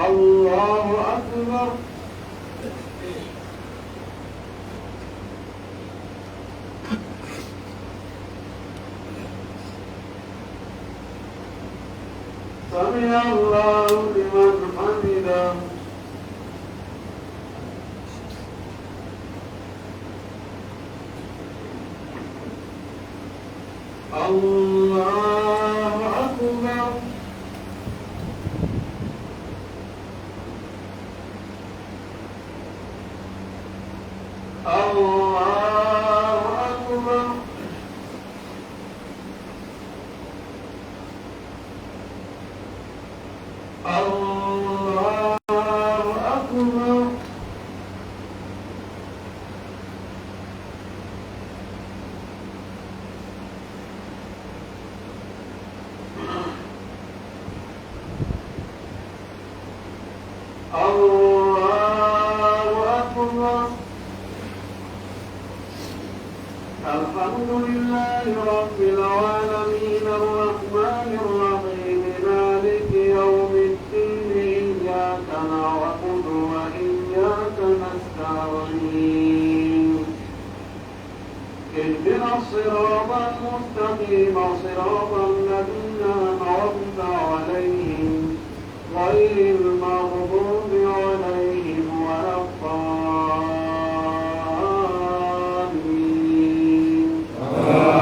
الله أكبر. سمع الله لمن حمده. الله أكبر. الله أكبر. الله أكبر. الله أكبر. الحمد لله رب العالمين، الرحمن الرحيم، مالك يوم الدين، إياك نعبد وإياك نستعين. اهدنا الصراط المستقيم، صراط الذين أنعمت عليهم، غير المغضوب عليهم ولا الضالين. آمين.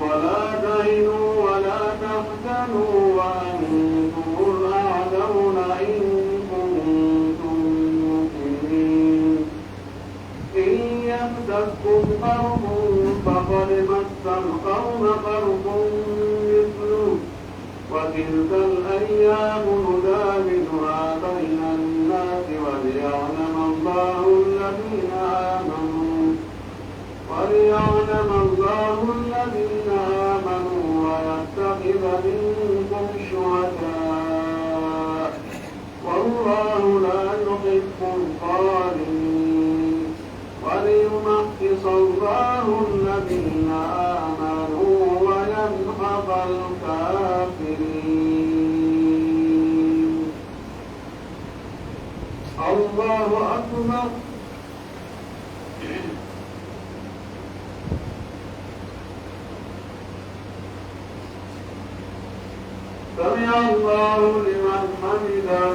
ولا تهنوا ولا تحزنوا وأنتم الأعلون إن كنتم مؤمنين. إن يمسسكم قرح فقد مس القوم قرح مثله، وتلك الأيام نداولها بين الناس وليعلم الله الذين آمنوا، وليعلم الله الذين آمنوا ويتخذ منكم شهداء، والله لا يحب الظالمين، وليمحص الله الذين آمنوا ويمحق الكافرين. الله أكبر. سمع الله لمن حمده.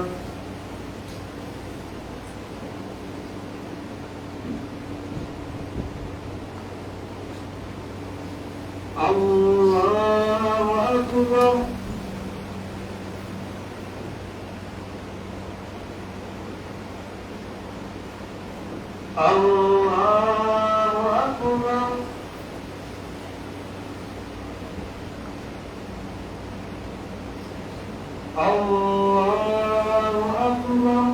الله أكبر. الله أكبر. الله أكبر.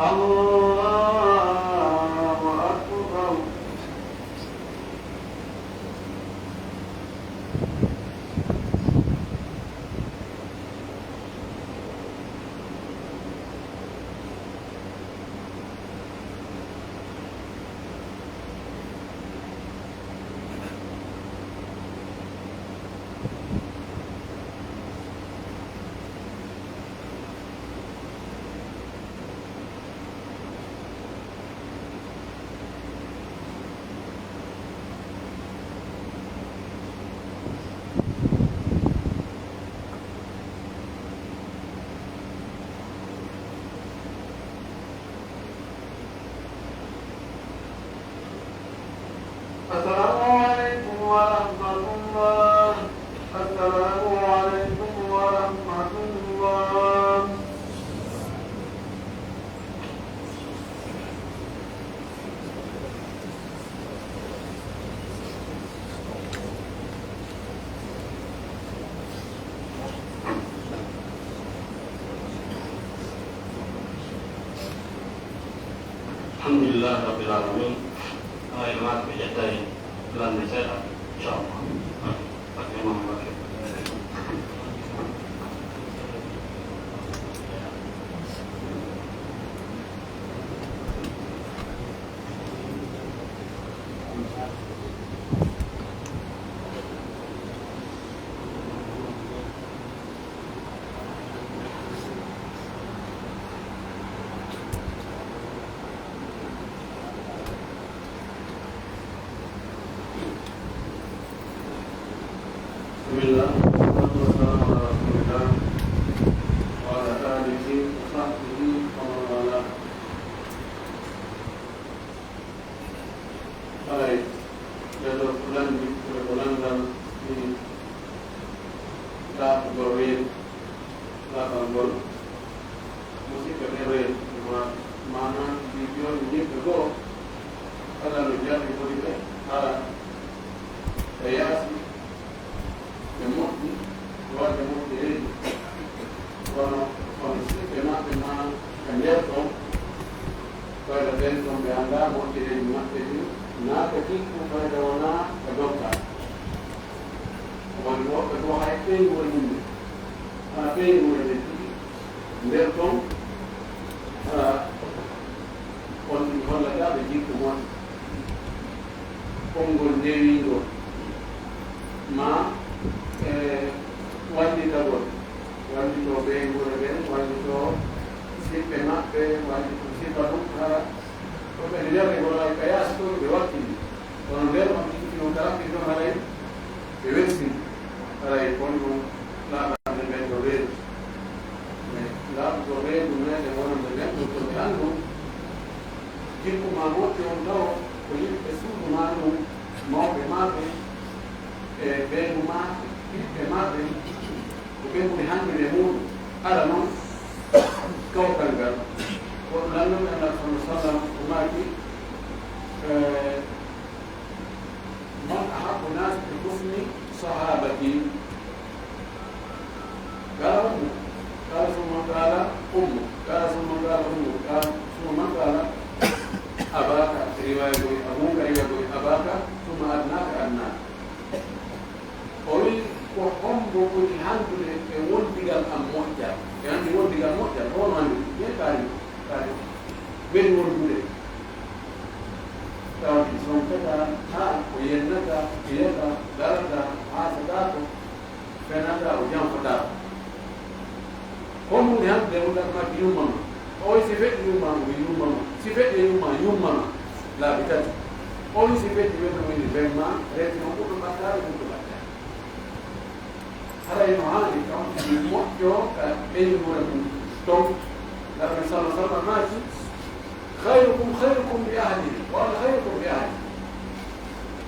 الله أكبر. السلام عليكم ورحمة الله. السلام عليكم ورحمة الله. الحمد لله رب العالمين. Ay, maa ko ƴettay lannde seeɗa, inchallah. Barke Imam Bakir. والصلاة والسلام على رسول الله وعلى آله وصحبه ومن والاه. Haray, ɓe ɗo ko lanndi, ɓe ko lanndal fii laaɓugol reedu, laaɓal ngol. Musidɓe ɓen reedu, ma-, maanaa, ɗi jooni yimɓe goo, Alla no jarribori ɓe, hara e yaasi, ɓe moƴƴi, waɗde moƴƴereeji. Kono, kono siɓɓe maɓɓe maa e nder ɗon, fayda ɓen ɗon ɓe anndaa moƴƴereeji maɓɓe ɗin, naa ka jikku, fayda wonaa ka dokkal. Woni woɓɓe goo hay ɓeynguure mum, hana ɓeynguure nden tigi. Nder ɗon, ah, on tigi hollata ɓe jikku moƴƴo. Konngol ndewiingol, maa, e, wallitagol, wallitoo ɓeynguure nden, wallitoo siɓɓe maɓɓe, wallitoo sifa ɗum, hara ko ɓe ndewi wonay ka yaasi ɗon ɓe wattini. Kono nder on tigi no kala ɓe ɗon haray ɓe welsin. Haray kon ɗum laaɓande ɓen ɗo reedu. Mais laaɓugol reedu meɗen wonande neɗɗo ko mi anndu. Jikku maa moƴƴo on taw ko yimɓe suudu maa ɗum, mawɓe maa ɓen, e ɓeyngu maa, ɓiɓɓe maa ɓen, ko ɓen ɓuri hanndude e muuɗum. Ara non, kawtal ngal. Ko ɗum lanndumi Annabi sallallahu alaihi wasallam, o maaki, eh, من أحب الناس بحسن صحابتي؟ قال أمك. قال ثم من؟ قال أمك. قال ثم من؟ قال أمك. قال ثم من؟ قال أباك. Riwaaya goy, أبوك, riwaaya goy, أباك, ثم أدناك، أدناك. O wi'i, ko hombo ɓuri hanndude e wondigal am moƴƴal? E anndi wondigal moƴƴal, ko hono hanndude? Nden kaari, kaari. Weli wondude. Tawa ɗi sonkataa, haa o yennataa, fiyataa, darataa, haasataako, fenataa, o janfataa. Ko mun hannde o ɗaɓɓa yummama. O si feƴƴi yummama, o yummama. Si feƴƴi yumma, yummama. Laabi tati. O si feƴƴi wemma woni wemma, reti on ɓurɗo ɓattaade, ɓurɗo ɓattaade. Haray no haani kam, mi moƴƴo ka ɓeynguure mum ton. Laɓe sallallahu alaihi wasallam maaki, خيركم خيركم لأهله، وأنا خيركم لأهلي.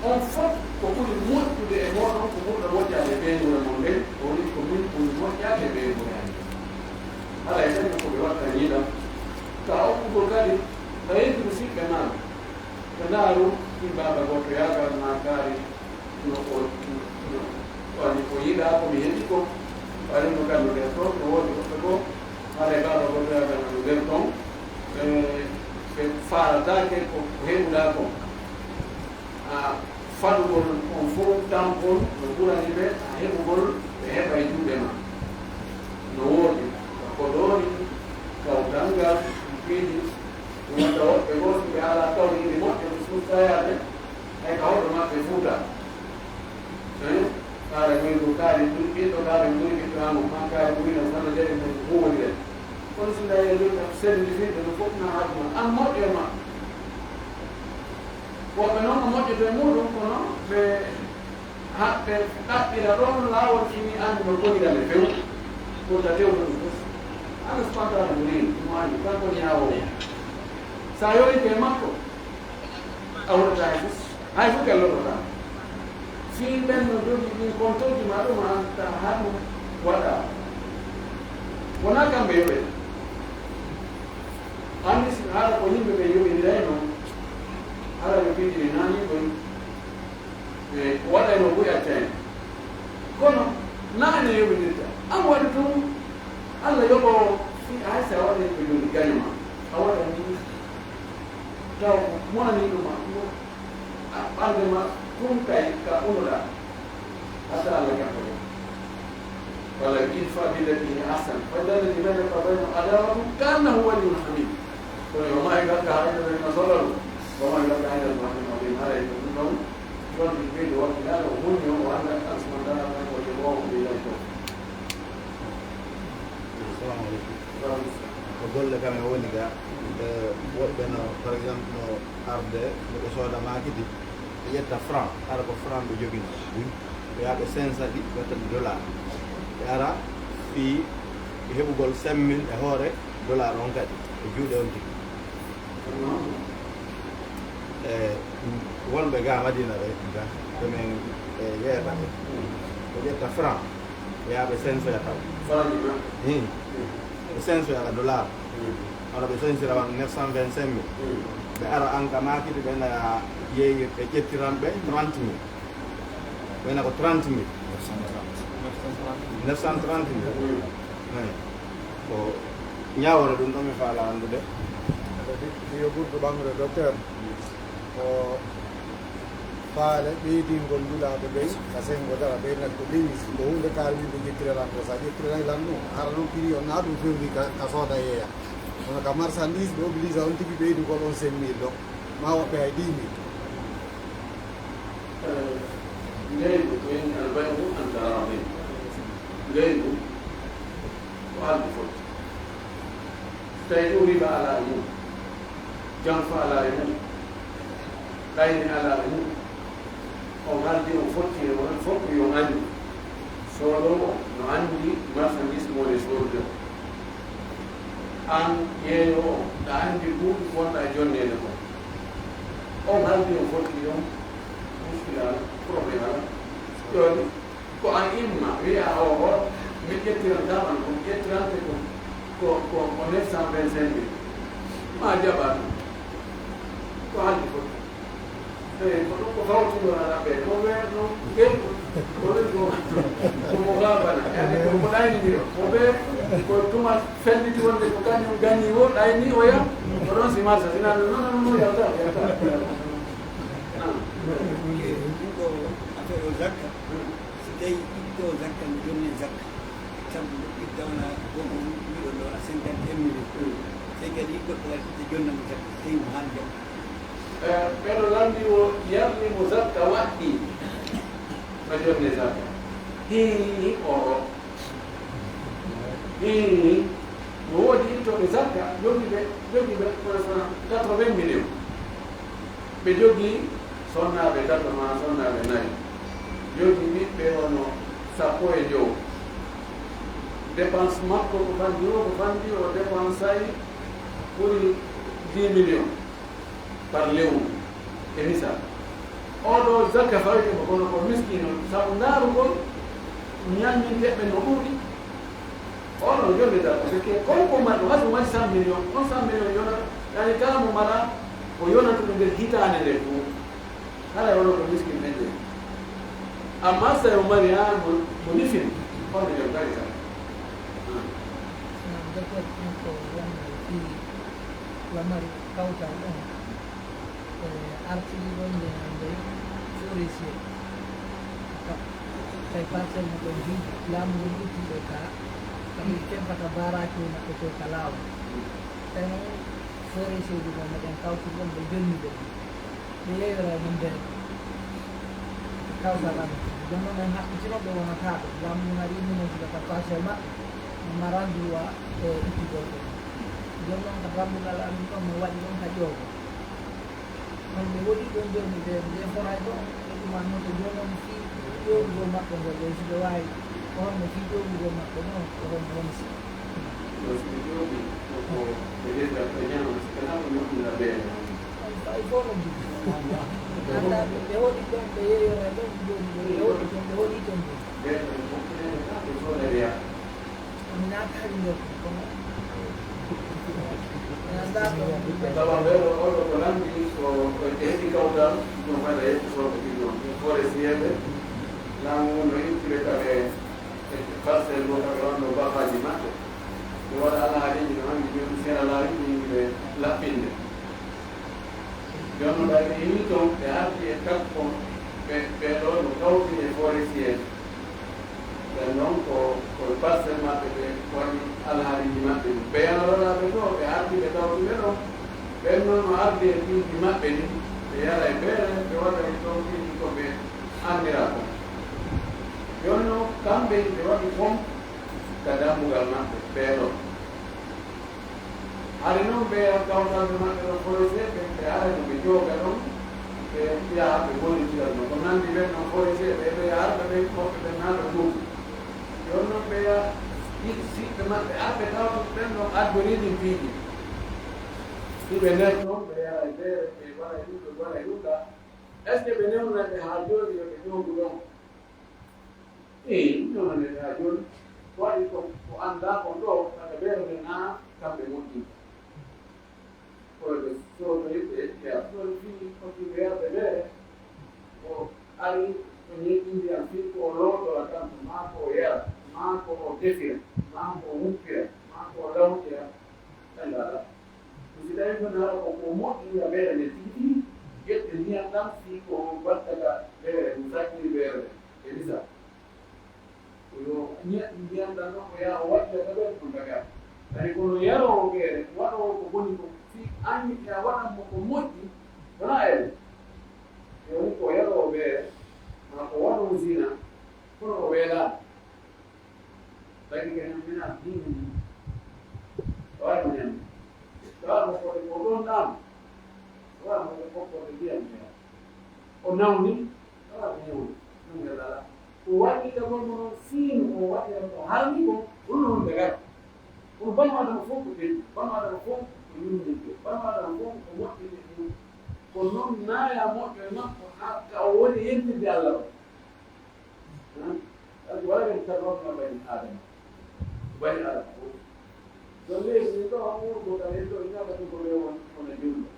On fof ko ɓuri moƴƴude e mooɗon ko ɓurɗo moƴƴaade e ɓeynguure mon nden, o woni ko min ɓuri moƴƴaade e ɓeynguure an nden. Haray ɓen ko ɓe wattanii ɗam. Ka okkugol kadi, ɓayri musiɓɓe maa, ɓe ndaaru fii baaba gooto yaagal maa kaari no o, no, woni ko yiɗaa ko mi heɓi ko, woni no ganduɗen ɗon, no woodi woɓɓe goo, haray baaba gooto yaagal no nder ɗon, ɓe, ɓe faalataake ko, ko heɓuɗaa kon. A, faɗugol on fof tampon no ɓurani ɓe, a heɓugol ɓe heɓa e juuɗe ma. No woodi ka Podori, Kawtal ngal, Piiji, ɗum wonta woɓɓe goo, si ɓe alaa tawhiidi moƴƴo, ɓe suustayaade, hay ka hoɗo maɓɓe Fuuta. Eh? Haray ɓeydu kaari ɓuri ɓiɗɗo, kaari ɓuri ɓiɗɗo, an maa kaari ɓuri no fana jari mo ko woni ɓe. Kono si ndaye ɗum kam, sendi fiɓe no fof na haaju ma. An moƴƴo e maɓɓe. Woɓɓe noon no moƴƴoto e muɗum, kono ɓe haɓɓe ɗaɓɓira ɗoon laawol fini an no bonira ɓe few. Ko ta tewno ɗum fof. An spontaane mo reeni, mo anndi, kanko ñaawoowo. Sa yowiike e makko, a huɗataa hay fof. Hay fof kellotoɗaa. Fii ɓen no jogii ɗin kontooji maa ɗum, an ta haa ɗum waɗa. Wonaa kamɓe yoɓete. Anndi si haala ko yimɓe ɓen yoɓindirayno, hara ɓe piiji ɓe naani koy, ɓe waɗayno buy acca en. Kono naa ene yoɓindirta. An waɗi tun, Alla yoɓoowo, fii hay si a waɗay ko joni gaño ma. A waɗa ni, taw ko monani ɗum ma. A ɓalnde ma tun kay ka unuɗaa, hatta Alla jaɓoto. Walla idfa' billati hiya ahsan, fa idha alladhi baynaka wa baynahu adawatun ka'annahu waliyyun hamim. Kono wa ma yulaqqa illa alladhina sabaru, wa ma yulaqqa illa dhu hazzin azim. Haray ko ɗum ɗon, ɗon ɓe ɓeydi wakkilaaɗo, o muñño, o annda Alla subhanahu wa ta'ala ko joɓoowo ɓe yalto. Assalamu alaikum. Ko golle kam e woni ga, eh, woɓɓe no, par exemple, no arde, no ɓe sooda maaki di, ɓe ƴetta franc, hara ko franc ɓe jogino. Ɓe yaha ɓe sensa ɗi, ɓe watta ɗi dollar. Ɓe ara fii heɓugol cinq mille e hoore dollar on kadi, e juuɗe on tigi. E, wonɓe ga Madina ɓe, ɓe men, e, yeeɓa ɓe. Ɓe ƴetta franc, ɓe yaha ɓe sensoya taw. Franc ɗi ma? Hmm. Ɓe sensoya ka dollar. Hmm. Wano ɓe sensira wano neuf cent vingt-cinq mille. Hmm. Ɓe ara an ka maakiti ɓe na yeeyi, ɓe ƴettiran ɓe trente mille. Wayna ko trente mille. Neuf cent trente mille. Eyi. Ko ñaawoore ɗum ɗo mi faala anndude. Yo ɓurdu ɓamre, docteur. Ko faale ɓeydingol ndulaaɓe ɓen ka senngo dara ɓe nat ko denis. Ko huunde kaari min ɓe ƴettiralaa ko, so a ƴettiralay lan ɗum, hara non prix on naa ɗum fewndi ka, ka sooda yeeya. Kono ka marchandise ɓe oblige on tigi ɓeydugol on cinq mille ɗo. Ma woɓɓe hay dix mille. Eh, ngaygu ko en albay'u an taraadin. Ngaygu ko haldi foti. So tawi ɗum riba alaa e mum, janfa alaa e mum, ɗayne alaa e mum, on haldi on fotti e on fof yo anndi. Soodoowo no anndi marchandise mo woni soodude. An yeeyoowo, ɗa anndi buuɗi ko wonɗa e jonneede kon. On haldi on fotti ɗon, muskila alaa, problème alaa. Jooni, ko an imma, wi'a o, o, mi ƴettirantaa man ko, mi ƴettirante ko, ko, ko, ko neuf cent vingt-cinq mille. Ma jaɓa ɗum. Ko haldi fotti. Eey, ko ɗum ko fawtindo alaa ɓe. Mo ɓe no ngel, ko ɗum ko, ko mo gaabana. Yaani ko, ko ɗayni ɗo. Mo ɓe, ko tuma felliti wonde ko kañum gañi wo, ɗayni o ya. Ko ɗon si marsa, si naan, non, non, non, yalta, yalta. Ah. Ɗum ko affaire o zakka. Si tawi ittoowo zakka no jonni zakka, sabu itta wona goɗɗo wiɗo ɗo a cinquante et un million. Sey kadi goɗɗo waɗi itta jonna mo zakka, so tawi mo haani jam. Eh, ɓeɗo lamndi o yarni mo zakka waɗɗi. Ko jonni zakka. Hii, o, o. Hii, no woodi ittooɓe zakka, jogii ɓe, jogii ɓe, masalan, quatre-vingts millions. Ɓe jogii sonnaaɓe tato maa sonnaaɓe nayo, jogii ɓiɓɓe hono sappo e jowo. Dépense makko ko fandi o, ko fandi o dépensay ɓuri dix millions par lewru, e misal. Oo ɗoo zakka fawii mo kono ko miskiino, sabu ndaarugol ñamminteeɓe no ɗuuɗi. On no yonata, parce que kon ko marɗo, hay so mari cent millions, on cent millions yona, yani kala mo mara, o yonata ɗum nder hitaande nde fof. Haray wano ko miskin ɓe jeyi. Amma so tawi o mari, haa mo, mo nifini, on no yonata tan. Naam, docteur, ɗum ko wonno fii lamari kawtal on. E artiri ɗon ne hannde forestier. Tawi parcelle mo ɗon jogii, laamu ngun itti ɗo ka, ka ɓe kempata baaraaji maɓɓe to ka laawol. Tawi noon forestier ji ɗon meɗen kawtiri ɗon, ɓe jonni ɗon. Ɓe yeeyora e ɗum nder kawtal amen. Jooni noon en haɓɓitino ɓe wonata ɗo. Laamu ngun ari minen siga ka parcelle maɓɓe, ɓe maran droit e ittugol ɗon. Jooni noon ka tribunal amen ɗon, min waɗi ɗon ka ƴoogo. Kono ɓe woɗii ɗon jooni, ɓe, ɓe foray ɗon, ɓe ɗuman noon ɓe jooni on fii ƴoogugol maɓɓe ngol, ɓe si ɓe waawi, ko honno fii ƴoogugol maɓɓe ɗon, ko honno woni si? Ɗo si ɓe ƴoogi, ko, ko ɓe leggal ɓe ñaama, si ɓe naɓa ñoƴƴina ɓe. On fay fof no jogii. Anndaa ɓe, ɓe woɗii ɗon, ɓe yeeyoray ɗon, jooni ɓe, ɓe woɗii ɗon, ɓe woɗii ɗon jooni. Ɓe, ɓe fof ɓe fof ɓe yaha. Mi naataali nder ɗum, kono mi anndaa ko mi Sabu ɓeeɗo, oɗo ko lamndi, ko, ko e heɓi kawtal, ɗum fayda yettotooɓe ɗin ɗon. Forestier ɓe, laamu ngun no ittire kadi e, e parcelle mo kadi on ɗo bafaaji maɓɓe. Ɓe waɗa alhaaliiji no anndi jooni seralaaji ɗin ɓe laɓɓinde. Jooni noon, ɓay ɓe yii ton, ɓe ardi e takko, ɓe, ɓee ɗoo no kawti e forestier. Ɓen non ko, ko e parcelle maɓɓe ɓe waɗi alhaaliiji maɓɓe ɗin. Ɓe yanoronaaɓe ɗoo, ɓe ardi ɓe tawti ɓe ɗon. Ɓen non no ardi e piiji maɓɓe ɗin, ɓe yara e beere, ɓe waɗa e ton piiji ko ɓe anndiraa kon. Jooni non, kamɓe ɓe waɗi kon ka dambugal maɓɓe, ɓee ɗoo. Hari non ɓe kawtal ɓe maɓɓe ɗon forestier ɓe, ɓe ara no ɓe jooga ɗon, Ɓe yaha ɓe gollitira ɗum. Ko nanndi ɓen non forisee ɓe, ɓe yaha arɓe ɓen, woɓɓe ɓen naata tuubu. Jooni non ɓe yaha yiɗi siɓɓe maɓɓe arɓe tawata ɓen ɗon addorii ɗin piiji. Si ɓe nder ɗon, ɓe yaha e feere, ɓe waɗa e ɗum, ɓe waɗa e ɗum ɗaa. Est-ce que ɓe newnay ɓe haa jooni yo ɓe ñoogu ɗon? Ee, non ne haa jooni. Ko waɗi ko, ko anndaa kon ɗoo, kadi ɓeeɗo ɓe naa kamɓe moƴƴinta. Kono ɓe soodoyi ɓe ƴeewa. Ɗon fii ko ɗum weerɓe ɓe, o ari, o ñeeƴi ndiyam fii ko o lootora kanko, maa ko o yara, maa ko o defira, maa ko o wuppira, maa ko o lawƴira, kadi alaa. Ko si tawii ɗon haɗa ko, ko moƴƴi e ɓeere nden tigi tigi, ƴette ndiyam ɗam fii ko watta ka ɓeere, ɗum sakkiri ɓeere nden. E misal, ko yo ñe-, ndiyam ɗam non, ko yaa o waɗira ka ɓeere ɗum daga. Kadi kono yaroowo ɓeere, waɗoowo ko boni ko, si an yiɗi a waɗan mo ko moƴƴi, wonaa ere. E woni ko yaroowo ɓeere, maa ko waɗoowo zina, kono o weelaa. Tagi ke ñammina diine ni. Tawa mo ñammi. Tawa mo ko ko ɗon ɗam. Tawa mo ko ko ko ndiyam ya. O nawni. Tawa mo ñawni. Ɗum ya lala. O waɗi ka mo mo sinu o waɗi ko harmi ko. Ɗum non daga. Ko banu adama fof ko ɓen. Banu adama fof ko yumninde. Banu adama fof ko moƴƴinde ɗum. Ko non naaya moƴƴo e makko haa ka o woni yentinde Allah o. Alaa, wala ɓen karramna bani Aadama. Bani Aadama fof. Ɗon leydi ndin ɗoo, on wuurgo ka en ɗoo, ñaagata ko ɓe won, wona julɓe.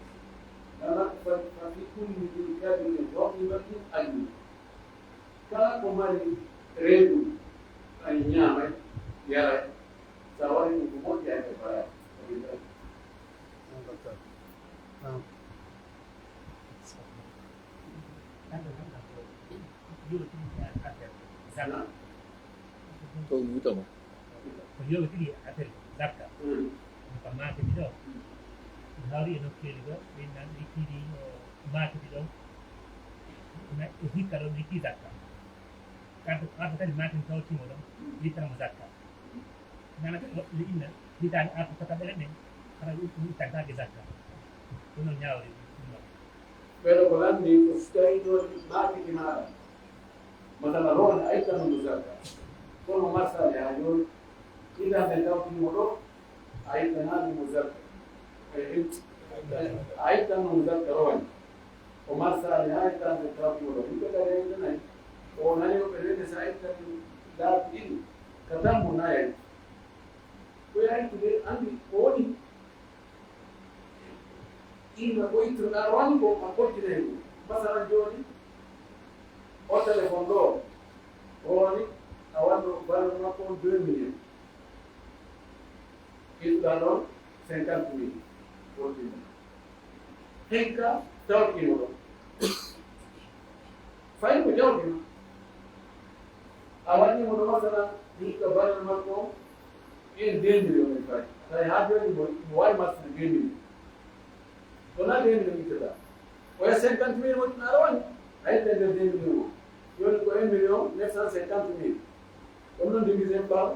Nana, fa, fa fi kulli dhi kabidin raqibatin ajnun. Kala ko mari reedu, a ñaamay, yaray. Sa waɗi ɗum ko moƴƴi, a heɓaay. Naam. Ko yowitiri affaire zakka. Ko yowitiri affaire zakka. Ko maakiti ɗo. Mi hawri e nokkeeli ɗo, ɓe nan ɓe ittiri o maakiti ɗo. Na e hikka ɗo ɓe itti zakka. Kadi, kadi kadi maakiti tawtiimo ɗo, ittana mo zakka. Nana ko le inna hitaande artu tata ɓere ɗen, hara ɗum, ɗum ittantaake zakka. Ɗum non ñaawre ɗum non. Ɓeɗo ko lanndi ko si tawii ɗo maakiti maaɗa. Masala, rowane a ittanno mo zakka. Kono marsaali haa jooni, hitaande tawtiimo ɗo, a ittanaali mo zakka. E, e, a ittanno mo zakka rowane. O marsaali haa hitaande tawtiimo ɗo. Yimɓe kadi e ittanayi. O nani woɓɓe rende sa ittani laabi ɗiɗi. Ka tammo nayayi. Ko yaa ittude, anndi ko woni. Inna ko ittuɗaa, woni ko a fottinay ko. Masalan jooni, o téléphone ɗo, o woni a wanno valeur makko on deux millions. Ittuɗaa ɗon cinquante mille, fottinɗaa. Hikka tawtiimo ɗon. Fay ko jawdi ma. A waɗi mo ɗo, masalan, hikka valeur makko on, en deux millions en fay. Tawi haa jooni mo, mo waawi marsude deux millions. Kono deux millions ittata. Oya cinquante mille mo ɗum aɗa waɗi. A itta nder deux millions o. Jooni ko un million neuf cent cinquante mille. Ɗum non divisé par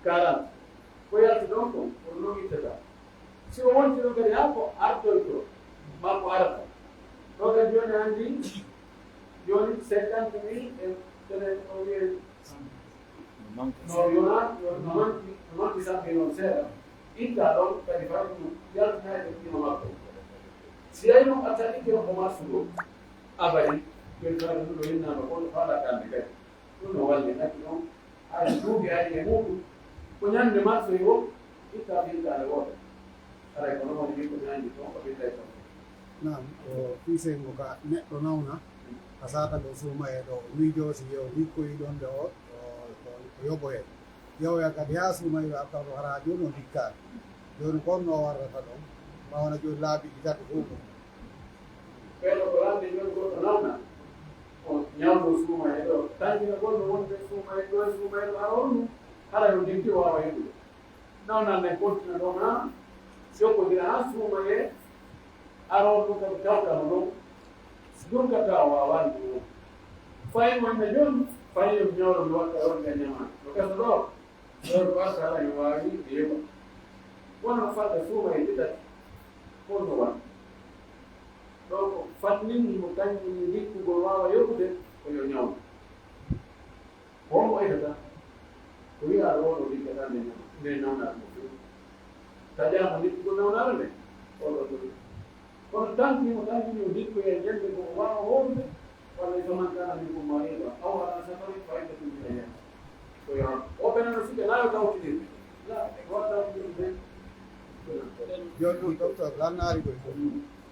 quarante. Ko yalti ɗon kon, ko non ittata. Si o wonti ɗon kadi, haa ko artoyto, maa ko arata. Ɗo kadi jooni anndi, jooni cinquante mille e tene o wi'en, no yona, no manki, no manki sappo e non seeɗa. Itta ɗon kadi fay ɗum yaltinaade ɗum makko. Si yahi non a taƴike ko marsuɗo, abadi, ɓen fayda ɗum ɗo innama ko faala kande kadi. Ɗum no walli haqqi on, hay duuɓi ari e muuɗum, ko ñande marsoy woo, itta fintaare woote. Haray ko non woni ko ñandi toon, ko ɓiɗɗay toon. Naam, ko fii senngo ka neɗɗo nawna, ka saata ɗo suumayee ɗo, o miijoo si yo hikkoyi ɗon nde o, o, o, o yoɓoyee. Yewoya kadi haa suumayee arta ɗo, hara jooni o hikkaaki. Jooni kon no o warrata ɗon, ma wona jooni laabi ɗi tati fof ɗum. Ɓeɗo ko lamɓe jooni goɗɗo nawna, o ñawdo suumayee ɗo, tampina goɗɗo wonde suumayee ɗo e suumayee ɗo, hara on ɗum, hara yo denti o waawa heɓude. Nawnan nden kontina ɗon haa, jokkodira haa suumayee, hara on ɗum kadi tawta mo ɗon, durgata o waawaani ɗum on. Fayi mo ina jooni, fayi yo ñawdo mi watta on nga ñamaa. No gasa ɗo, ɗon ko arta hara mi waawi mi yoɓa. Wona fadda suumayee ɗi tati, kon no waɗa. Ɗoo ko fannin himo tanƴinii likkugol waawa yoɓude, ko yo ñawnu. Ko honmo etata? Ko wi'aa ɗoo, oo ɗoo likkata nde ñaw-, nde nawnaare mo few. Taƴaama likkugol nawnaare nden, oo ɗoo ɗoo. Kono tanti mo tanti mo likkoya ñande ko o waawa horude, walla faman kana minkum maridan aw ala safarin fa iddatun min ayyam. Ko yo o ɓenano siɓe laayo tawtinirde. La, o tawtinirde. Jooni non, docteur, lannaari koy.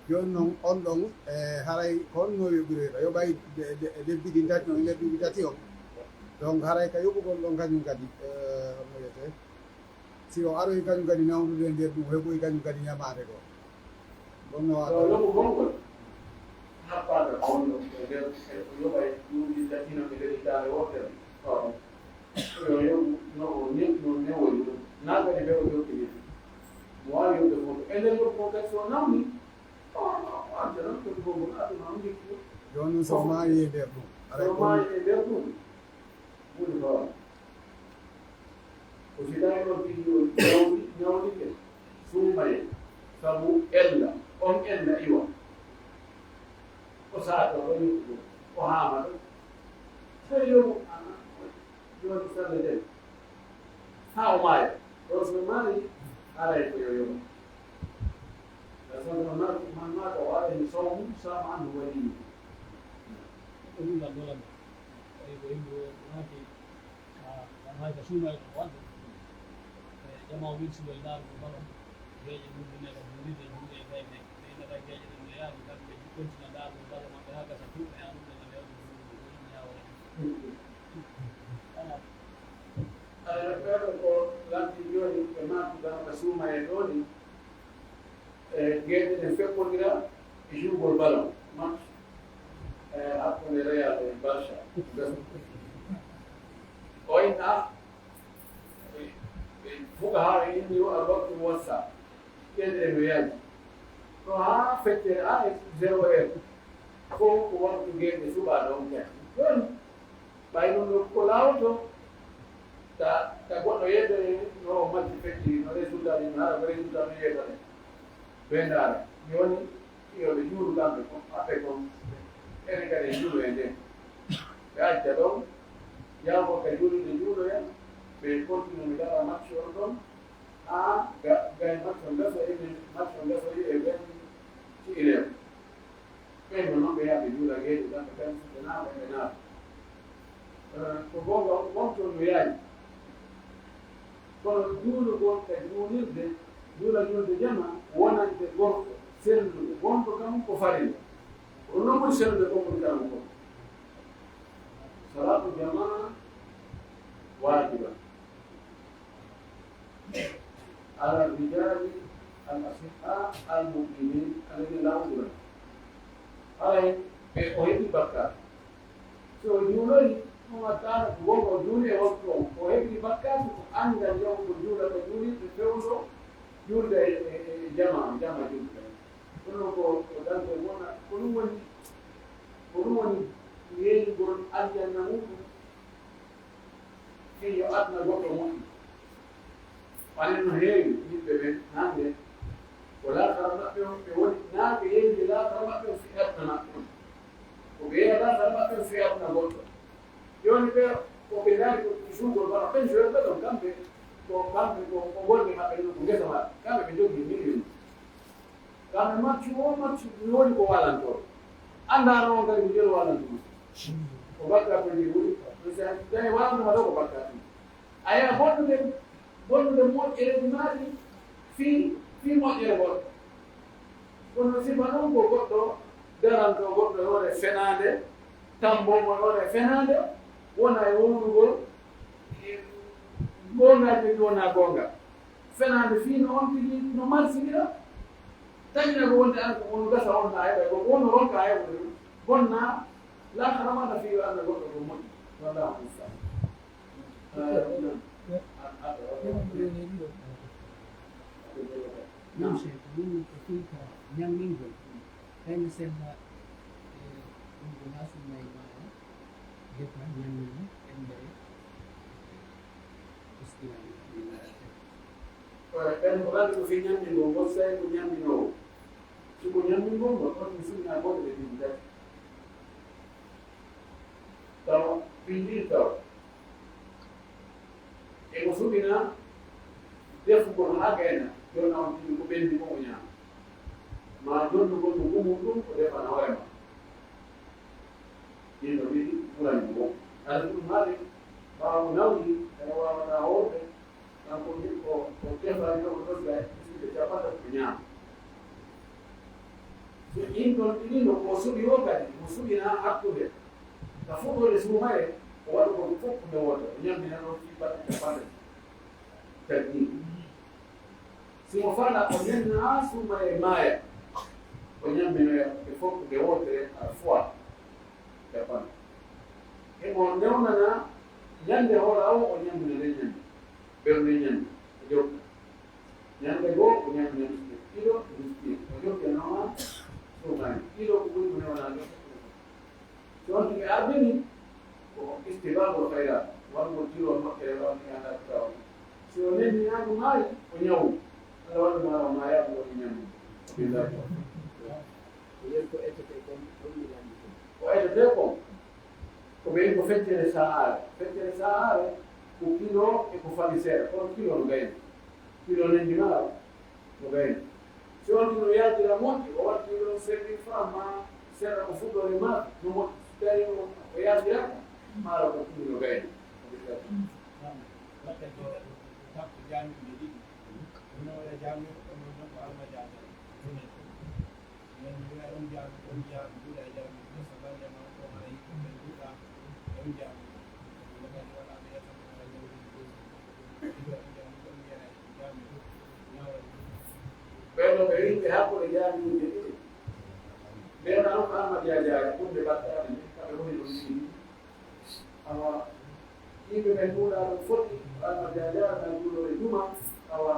Jooni non, on ɗon, e, haray ko honno yoɓiroyta? Yoɓay de, de, lebbi ɗin tati non, lebbi ɗi tati on. Donc, haray ka yoɓugol ɗon kañum kadi, e, honno wiyetee? Si o aroyi kañum kadi nawnude e nder ɗum, o heɓoyi kañum kadi ñamaande goo. Ɗum no waɗa. Yo yoɓu gongol happaaka kondo e nder, e ko yoɓa e duuɓi tati non e nder hitaande wootere. Yo yoɓu no o ne-, no newoyi ɗum. Naa kadi ɓe o yoɓi ni. Mo waawi yoɓde fof. E nder yoɓu kon kadi so o nawni, o, o, o adda non ko gongol aduna on jikku. Jooni non so o maayi e nder ɗum. Aray so o maayi e nder ɗum. Woni hoore. Ko si tawi on tigi on ñawdi-, ñawdike, suumaye, sabu ella, on ella iwa. O saata, o yoɓu, o haama ɗon. Tawi yoɓu, ana, jooni salla den. Haa o maaya. Ɗon so maayi, haray ko yo yoɓu. Ɗon so man maata, man maata, o alayhi sawmu, sama anhu waliyyu. Ko ɗum lan dolan. Tawi ko yimɓe o maaki, Ah, an hay ka suumayɗo o waɗde. E, jama o wirsuɗo e ndaarugol balo. Geeƴe mum ne ka juulirde, juulde e gayne. Ɓe innata geeƴe ɗen no yaari, kamɓe kontina ndaarugol balo maɓɓe haa gasa tuuɓe, haa ɗum ɗen no lewde ɗum, ɗum, ɗum, ɗum, ɗum. Ala. Ala, ɓeeɗo ko lanti jooni, ɓe maaki bano ka suumayee ɗoo ni. E, geeƴe ɗen feppondira e jugol ballon, match, e, hakkunde Real e Barça. O inna, e, e, fuqahaa en inni, al waqtu muwassa, geeƴe ɗen no yaaji. Ko haa feccere, haa e zéro heure, fow ko waqtu geeƴe suɓaaɗo on kadi. Jooni, ɓay ɗum ɗoo ko laawoto, ta, ta goɗɗo yeedo e no o majji fecciri, no résultat ɗin, hara ko résultat ɗum yeedo ɗen. Ɓe ndaara, jooni, yo ɓe juulu kamɓe kon, maɓɓe kon, enen kadi en juulu e nden. Ɓe acca ɗon, yaha ko ka juulude juuloya, ɓe continue mi dara match on ɗon, haa ga, gay match on gasa, enen match on gasa, e ɓen ci ilew. Ɓen no non ɓe yaha ɓe juula geeƴe, kamɓe kadi si ɓe naata, ɓe naata. Eh, ko goonga, on ton no yaaji. Kono juulugol ka juulirde, juula juulde jama, wonande gorko, sellude, wonko kam ko farilla. Ko ɗum non ɓuri sellude ko ɓuri kala ko. Salaatu jamaa waajiba. Ala rijaali al asiqqa al mu'minin alladina la udra. Haray ɓe o heɓi bakkaatu. Si o juuloyi, ɗum wattaano ko wonko o juuli e waktu on. Ko heɓi bakkaatu ko anndal yahu ko juula ka juulirde fewndo juulde e, e, e jama, jama juulde. Kono ko, ko dante wona, ko ɗum woni, ko ɗum woni yeeyugol aljanna muɗum. Fii yo aduna goɗɗo moƴƴu. Anen no heewi yimɓe ɓen hannde, ko laakara maɓɓe on, ɓe woni, naa ɓe yeeyii laakara maɓɓe on fii aduna maɓɓe on. Ko ɓe yeeya laakara maɓɓe on fii aduna goɗɗo. Jooni ɓe, ko ɓe ndaari ko cuugol bana ɓen joueur ɓe ɗon, kamɓe, ko kamɓe, ko, ko golle maɓɓe ɗon, ko ngesa maɓɓe. Kamɓe ɓe jogii million. Kamɓe maccu o, maccu mi woni ko walantoo. Anndaano on kadi ko jelo walantu. Ko bakka ko ndi woni. No si a tawi walantuma ɗo ko bakka ɗum. A yi'a bonnude, bonnude moƴƴereeji maa ɗin fii, fii moƴƴere goɗɗo. Kono sifa non ko goɗɗo daranto goɗɗo e hoore fenaande, tambo mo e hoore fenaande, wona e wowlugol, e goongaaji ɗi wonaa goonga. Fenaande fii no on tigi no marsindira, taƴina ko wonde an ko on gasa on na heɓa, ko won ronka heɓude ɗum, bonna laakara ma na fii yo annda goɗɗo ko moƴƴi. Wallahu musta'an. Naam, Sheikh, min ko fii ka ñammingol, kayno sella, e, ɗum ko haa sunnay maaya, defa ñammina, ɓenndere, istiwaa. Ɓen ko lanndi ko fii ñammingol, ngol sa'i ko ñamminoowo. Suɓo ñammingol ngol, on mi sunna goɗɗo ɓe ɗiɗi tati. Tawa, pinndiri tawa. E ko suɓina defugol haa gayna, jonna on tigi ko ɓenndi ko o ñaama. Maa jonnugol mo gumol ɗum ko defana hoore ma. Ɗin no ɗiɗi ɓurani mo. Ala ɗum haali, ɓaawo nawdi, ene waawataa hoorde, Kanko ni ko, ko tefaani ɗo, ko ɗon ɓe, ɓe capanɗe ko ñaama. So in ɗon ɗiɗi no, ko suɓi o kadi, mo suɓina hakkunde. Ka fuɗɗoode suumayee, o waɗa ko fof ko nde wootere, o ñammina ɗon fii balɗe capanɗe tati ɗin. Si mo fala, o ñanna haa suumayee maaya, o ñamminoya ɓe fof ko nde wootere, à la fois, capanɗe. Himo newnana ñande hola o, o ñammina nden ñande. Ɓernde ñande, o jokka. Ñande goo, o ñaami ñande kilo, miskiin. O jokki e noon, suumaani. Kilo ko ɓuri mo newanaa ɗo. Si on tigi ardini, ko istibaqul khayrat. Won mo jiro moƴƴere ɗon, ɗi anndaa ko tawa. Si o nemi ñaandu maayi, o ñawu. Alla waɗa mo o maayaa, ko woni ñamdu. Billahi. Ko yen ko etete kon, ɗon mi lanndi kon. Ko etete kon, ko ɓe ko feccere sa'aare. Feccere sa'aare ko kilo e ko fawi seeɗa. Kono kilo no gayna. Kilo nandi maaro no gayna. Si on tigi no yaajira moƴƴi, o watti ɗon cinq mille francs maa seeɗa ko fuɗɗoore maaro no moƴƴi. Si tawi o, o yaajiraaka, maaro ko kilo no gayna. Waɗde ko takko jaamirɗe ɗiɗi. Ɗum no waɗa jaamirɗe, ɗum no ko almajaaji. Ɓen no ɓe yimɓe hakkunde jaamiiji ɗiɗi. Ɓen no alma jaajaare ɓurde battaade, kamɓe woni ɗon ɗiɗi. Awa, yimɓe ɓen ɗuuɗaa ɗon foti, alma jaajaare ɓen ɗuuɗoo e juma, awa,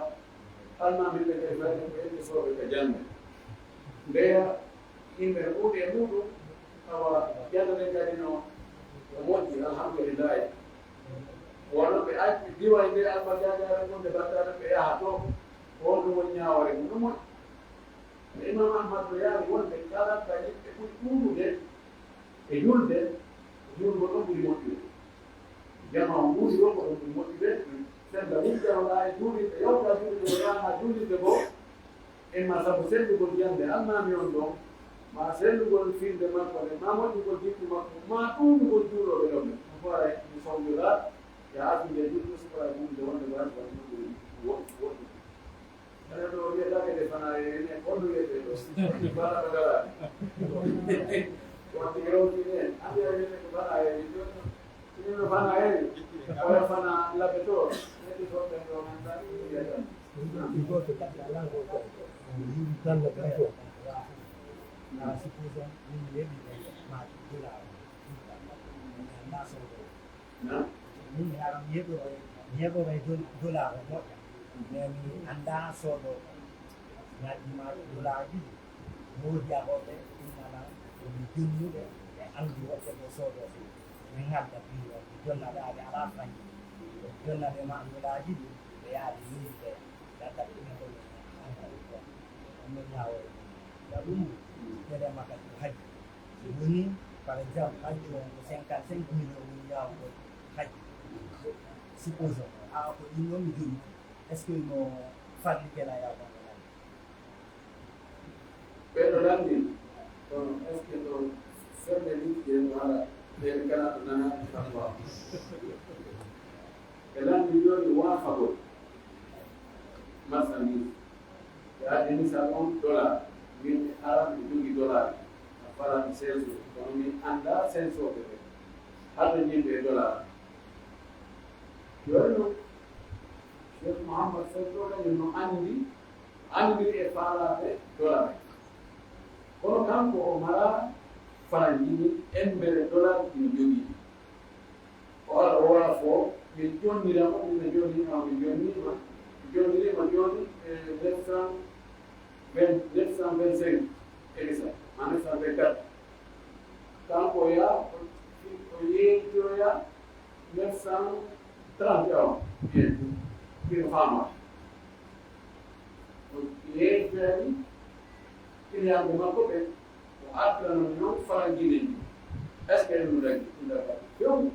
almaami ɓe kadi fayde ko ƴetti sooɓe ka jannde. Ndeya, yimɓe no ɗuuɗi e muuɗum, awa, jannde nden kadi no, no moƴƴi, alhamdulillahi. Wano ɓe acci diway nde alma jaajaare mun nde battaade ɓe yaha to, ko honɗum woni ñaawoore mun? No moƴƴi. Imam Ahmad no yaari wonde kala ka yimɓe ɓuri ɗuuɗude e julde, julgo ɗon ɓuri moƴƴude. Jamaa on ɓuri ɗon ko ɗon ɓuri moƴƴude. Senda wujjanoɗaa e juulirde, yawta juulirde, o yaha juulirde goo, imma sabu sellugol jannde almaami on ɗon, maa sellugol fiilde makko nden, maa moƴƴugol jikku makko, maa ɗuuɗugol juulooɓe ɗon ɓen. Ɗum fof aray, mi sonnjoɗaa, ya artude julde, suka e juulde wonde ko waɗi, waɗi moƴƴude, woɗɗi, woɗɗi. Ene ɗo wiyetake nde fanaa e ene, on no wiyetee ɗo. Bala ko daraade. Wonde yewtini en. Anndi a wiyetee ko fanaa e ene. Jooni no, ene no fanaa e ene. Oya fanaa labe to. Heddi toon ɓen ɗo men tan wiyatan. Ɗi gooto kadi alaa gooto. Ɗi yiɗi tan no tan fof. Na supposons min yeɓi ɓe maaki dula. Na sodo. Min haram yeɓoray, yeɓoray dol-, dollar o moƴƴa. Mais mi anndaa soodooɓe. Mi addi ma dollar ɗiɗi. Moodi a hoɓe, innana, ko mi jonnuɓe, ɓe anndi woɓɓe ko soodooɓe. Min ngadda biro, mi jonna ɓe, aɓe alaa fayi. Jonna ɓe ma dollar ɗiɗi, ɓe yaha ɓe yindi ɓe. Gadda ɓe ɗum ko min ñaawo. Ɗum kadi ko haji. Si woni, par exemple, hajju on ko cinquante-cinq mille o woni yaawugol hajju. Supposons, a ko ɗum ɗon mi jogii. Est-ce que no farli kela yaawugol hajju? Ɓe ɗo lanndi, kono est-ce que ɗo ferde liɗɗi en wala ɓe kala ɗo nana fatwa? Ɓe lanndi jooni waafagol marchandise. Ɓe addi misal on dollar, min mi ara mi jogi dollar, a fala mi senso, kono min anndaa sensooɓe ɓe. Haɗo yimɓe e dollar. Jooni non, Cheikh Mouhammad Sow ɗo kañum no anndi, anndi e faalaaɓe dollar ɓe. Kono kanko o maraa faranji ni embere dollar ɗi jogii. O ara o waafoo, min jonnira mo, min jonnii ma, min jonnii ma, min jonnii ma jooni e neuf cent vingt, neuf cent vingt-cinq, egisa, ma neuf cent vingt-quatre. Kanko o yaa, o, o yeeytoya neuf cent trente et un, bien, bien, faamaa. O yeeytoya ɗi, Kiliyanɓe makko ɓen, o artirano non faranjiiɓe ɗin. Est-ce que en no laggi? Ɗum ɗaga few.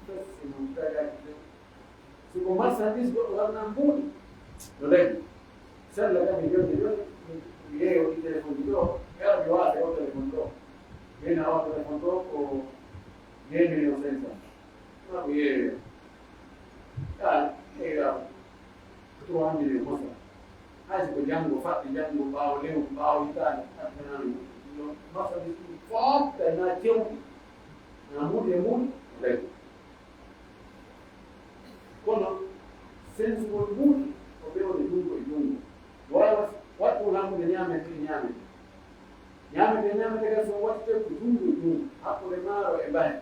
Bes, si non tagaaki few. Si ko marchandise goɗɗo waɗana mbuuɗi, no laggi. Sella kadi jonde joni, mi yeeyo ɗi téléphone ɗi ɗo, gara mi waasa o téléphone ɗo. Ɓeyna o téléphone ɗo ko deux millions cinq cents. Maa ko yeeyo. Kaa, yeeyo. Trois millions mosa. Hay si ko janngo, faɗɗi janngo, ɓaawo lewru, ɓaawo hitaande, addanano mo. Yo marchandise ɗum fof, tawi na cewɗi, na mbuuɗi e mbuuɗi, o laggi. Kono sensugol mbuuɗi ko bewde junngo e junngo. No waawi wat-, waɗtugol hakkunde ñaametee e ñaametee. Ñaametee e ñaametee kadi, so waɗtee ko junngo e junngo, hakkunde maaro e mbahe.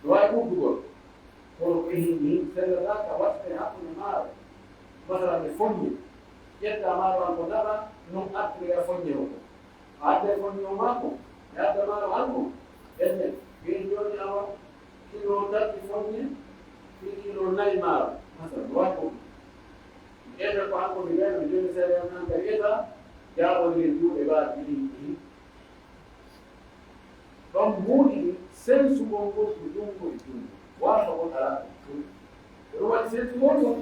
No waawi ɓurdugol. Kono ko e hin, hin sellata ka waɗtee hakkunde maaro. Masalan, e foññe. Ƴetta maaro an ko naɓa, non artiroya foññe o ko. A adday foññe o maako, e adda maaro an ko. Enne, ɓen jooni awa kilo tati foññe, fii kilo nayi maaro. Masalan, no waɗi ko. Mi ƴetta ko an ko mi gayno, mi jooni seeɗa an an kadi ƴetta, jaabodiri juuɗe baaɗi ɗiɗi ɗi. Ɗon mbuuɗi ɗin, sensugol ngol ko junngo e junngo. Waafa on alaa ɗon. Ko ɗum waɗi sensugol ngol,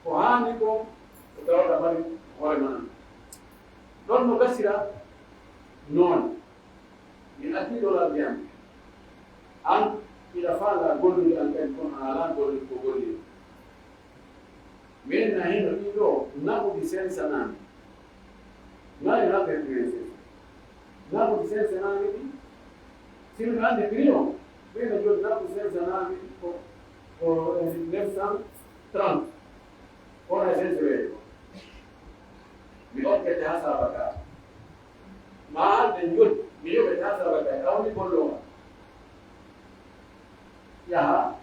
ko haani kon, ko tawata mari hoore maa. Ɗon no gasira noone. Mi addii ɗo laɓi an. An, hiɗa faalaa gollude an kadi, kono a alaa gollude ko golli. Min na hino ɗin ɗoo naɓuɗi sensanaami. Ŋari naɓe prix sensa. Naɓuɗi sensanaami ɗi. Si miɗo anndi prix on, min na joni naɓuɗi sensanaami ko, ko, eh, neuf cent trente. Kono e sensa weeyo. Mi okkete haa saabaka. Maa hannde njoddi, mi yoɓete haa saabaka. Ka woni golloowo. Yaha,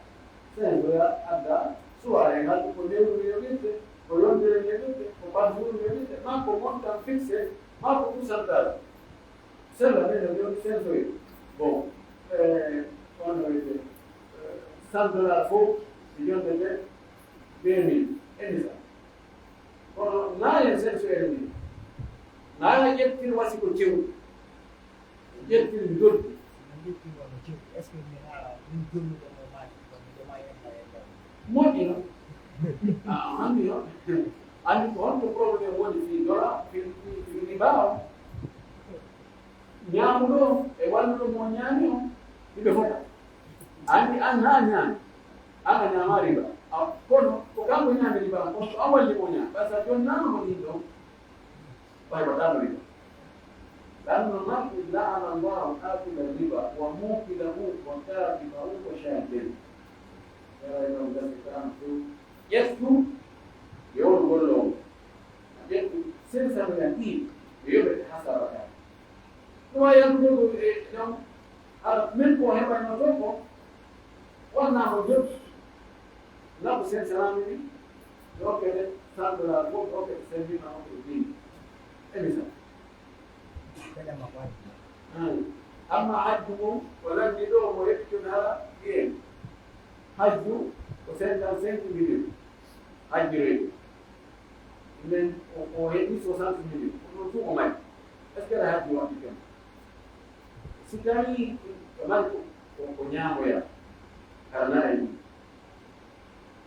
senndoya, adda, suwaa en hannde ko lewru yoɓirte, ko yontere yoɓirte, ko ɓanndu yoɓirte, maa ko montant fixé, maa ko pourcentage. Sella men no yoni sensoye. Bon, eh, on no wiide, eh, cent dollars fof, si yondete deux mille, e misal. Kono naa en sensoye ni, naa ƴettir wasi ko cewɗi. Ƴettir ndoddi. Moƴƴino. Ah, anndi on. Anndi ko honto problème woni fii dola, fii, fii, fii riba on. Ñaamuɗo on e walluɗo mo ñaami on, hiɓe fota. Anndi an haa ñaami, an a ñaama riba. A, kono ko kanko ñaami riba, kono ko an walli mo ñaami. Parce que jonnaama mo ɗin ɗon. Ɓay waɗaano riba. Lanno mar'i la'ana Allahu akila riba wa mukilahu wa katibahu wa shahidayhi. Yara ino gasi kan fu. Ƴettu, yo on gollo on. A ƴettu, sen sanu yan ɗi, yo yoɓete hasara kan. Ɗum a yantude ko e ɗon, hara min ko heɓanno ɗon ko, wonnaa mo jot, naɓu sen salaami ɗi, ɗo kede sandora fof, ɗo kede sendima on ko ɗi. E misal. Kede ma ko addi. Hmm. Amma hajju mum, ko lanndi ɗo, mo heɓi tun hara, ɗiyen. Hajju ko cinquante-cinq millions. Hajju reedu. Men o, o heɓi soixante millions. Ko ɗum fof o mari. Est-ce que aɗa haɓɓi waɗde jam? Si tawii ɓe mari ko, ko, ko ñaamoya, karnaa en,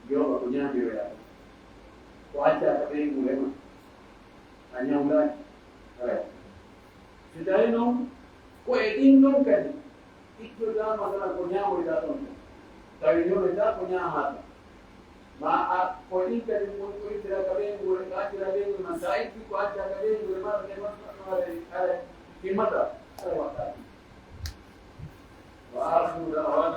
yoɓa ko ñaamiroya, ko accaa ka ɓeyngu rema, a ñawlaaki, alaa. Si tawii noon, ko e ɗin ɗon kadi, ittoɗaa, masalan, ko ñaamoyɗaa ɗon ɗon. Tawi ñonoyɗaa ko ñaamaaɗaa. Ma a, ko ɗin kadi woni ko ittira ka ɓeyngu, ko accira ɓeyngu, ma sa itti ko acca ka ɓeyngu, ma ɗe ma, ma, ma, aray, aray, himmata, aray waɗɗaa ɗum. Wa akhiru da'wana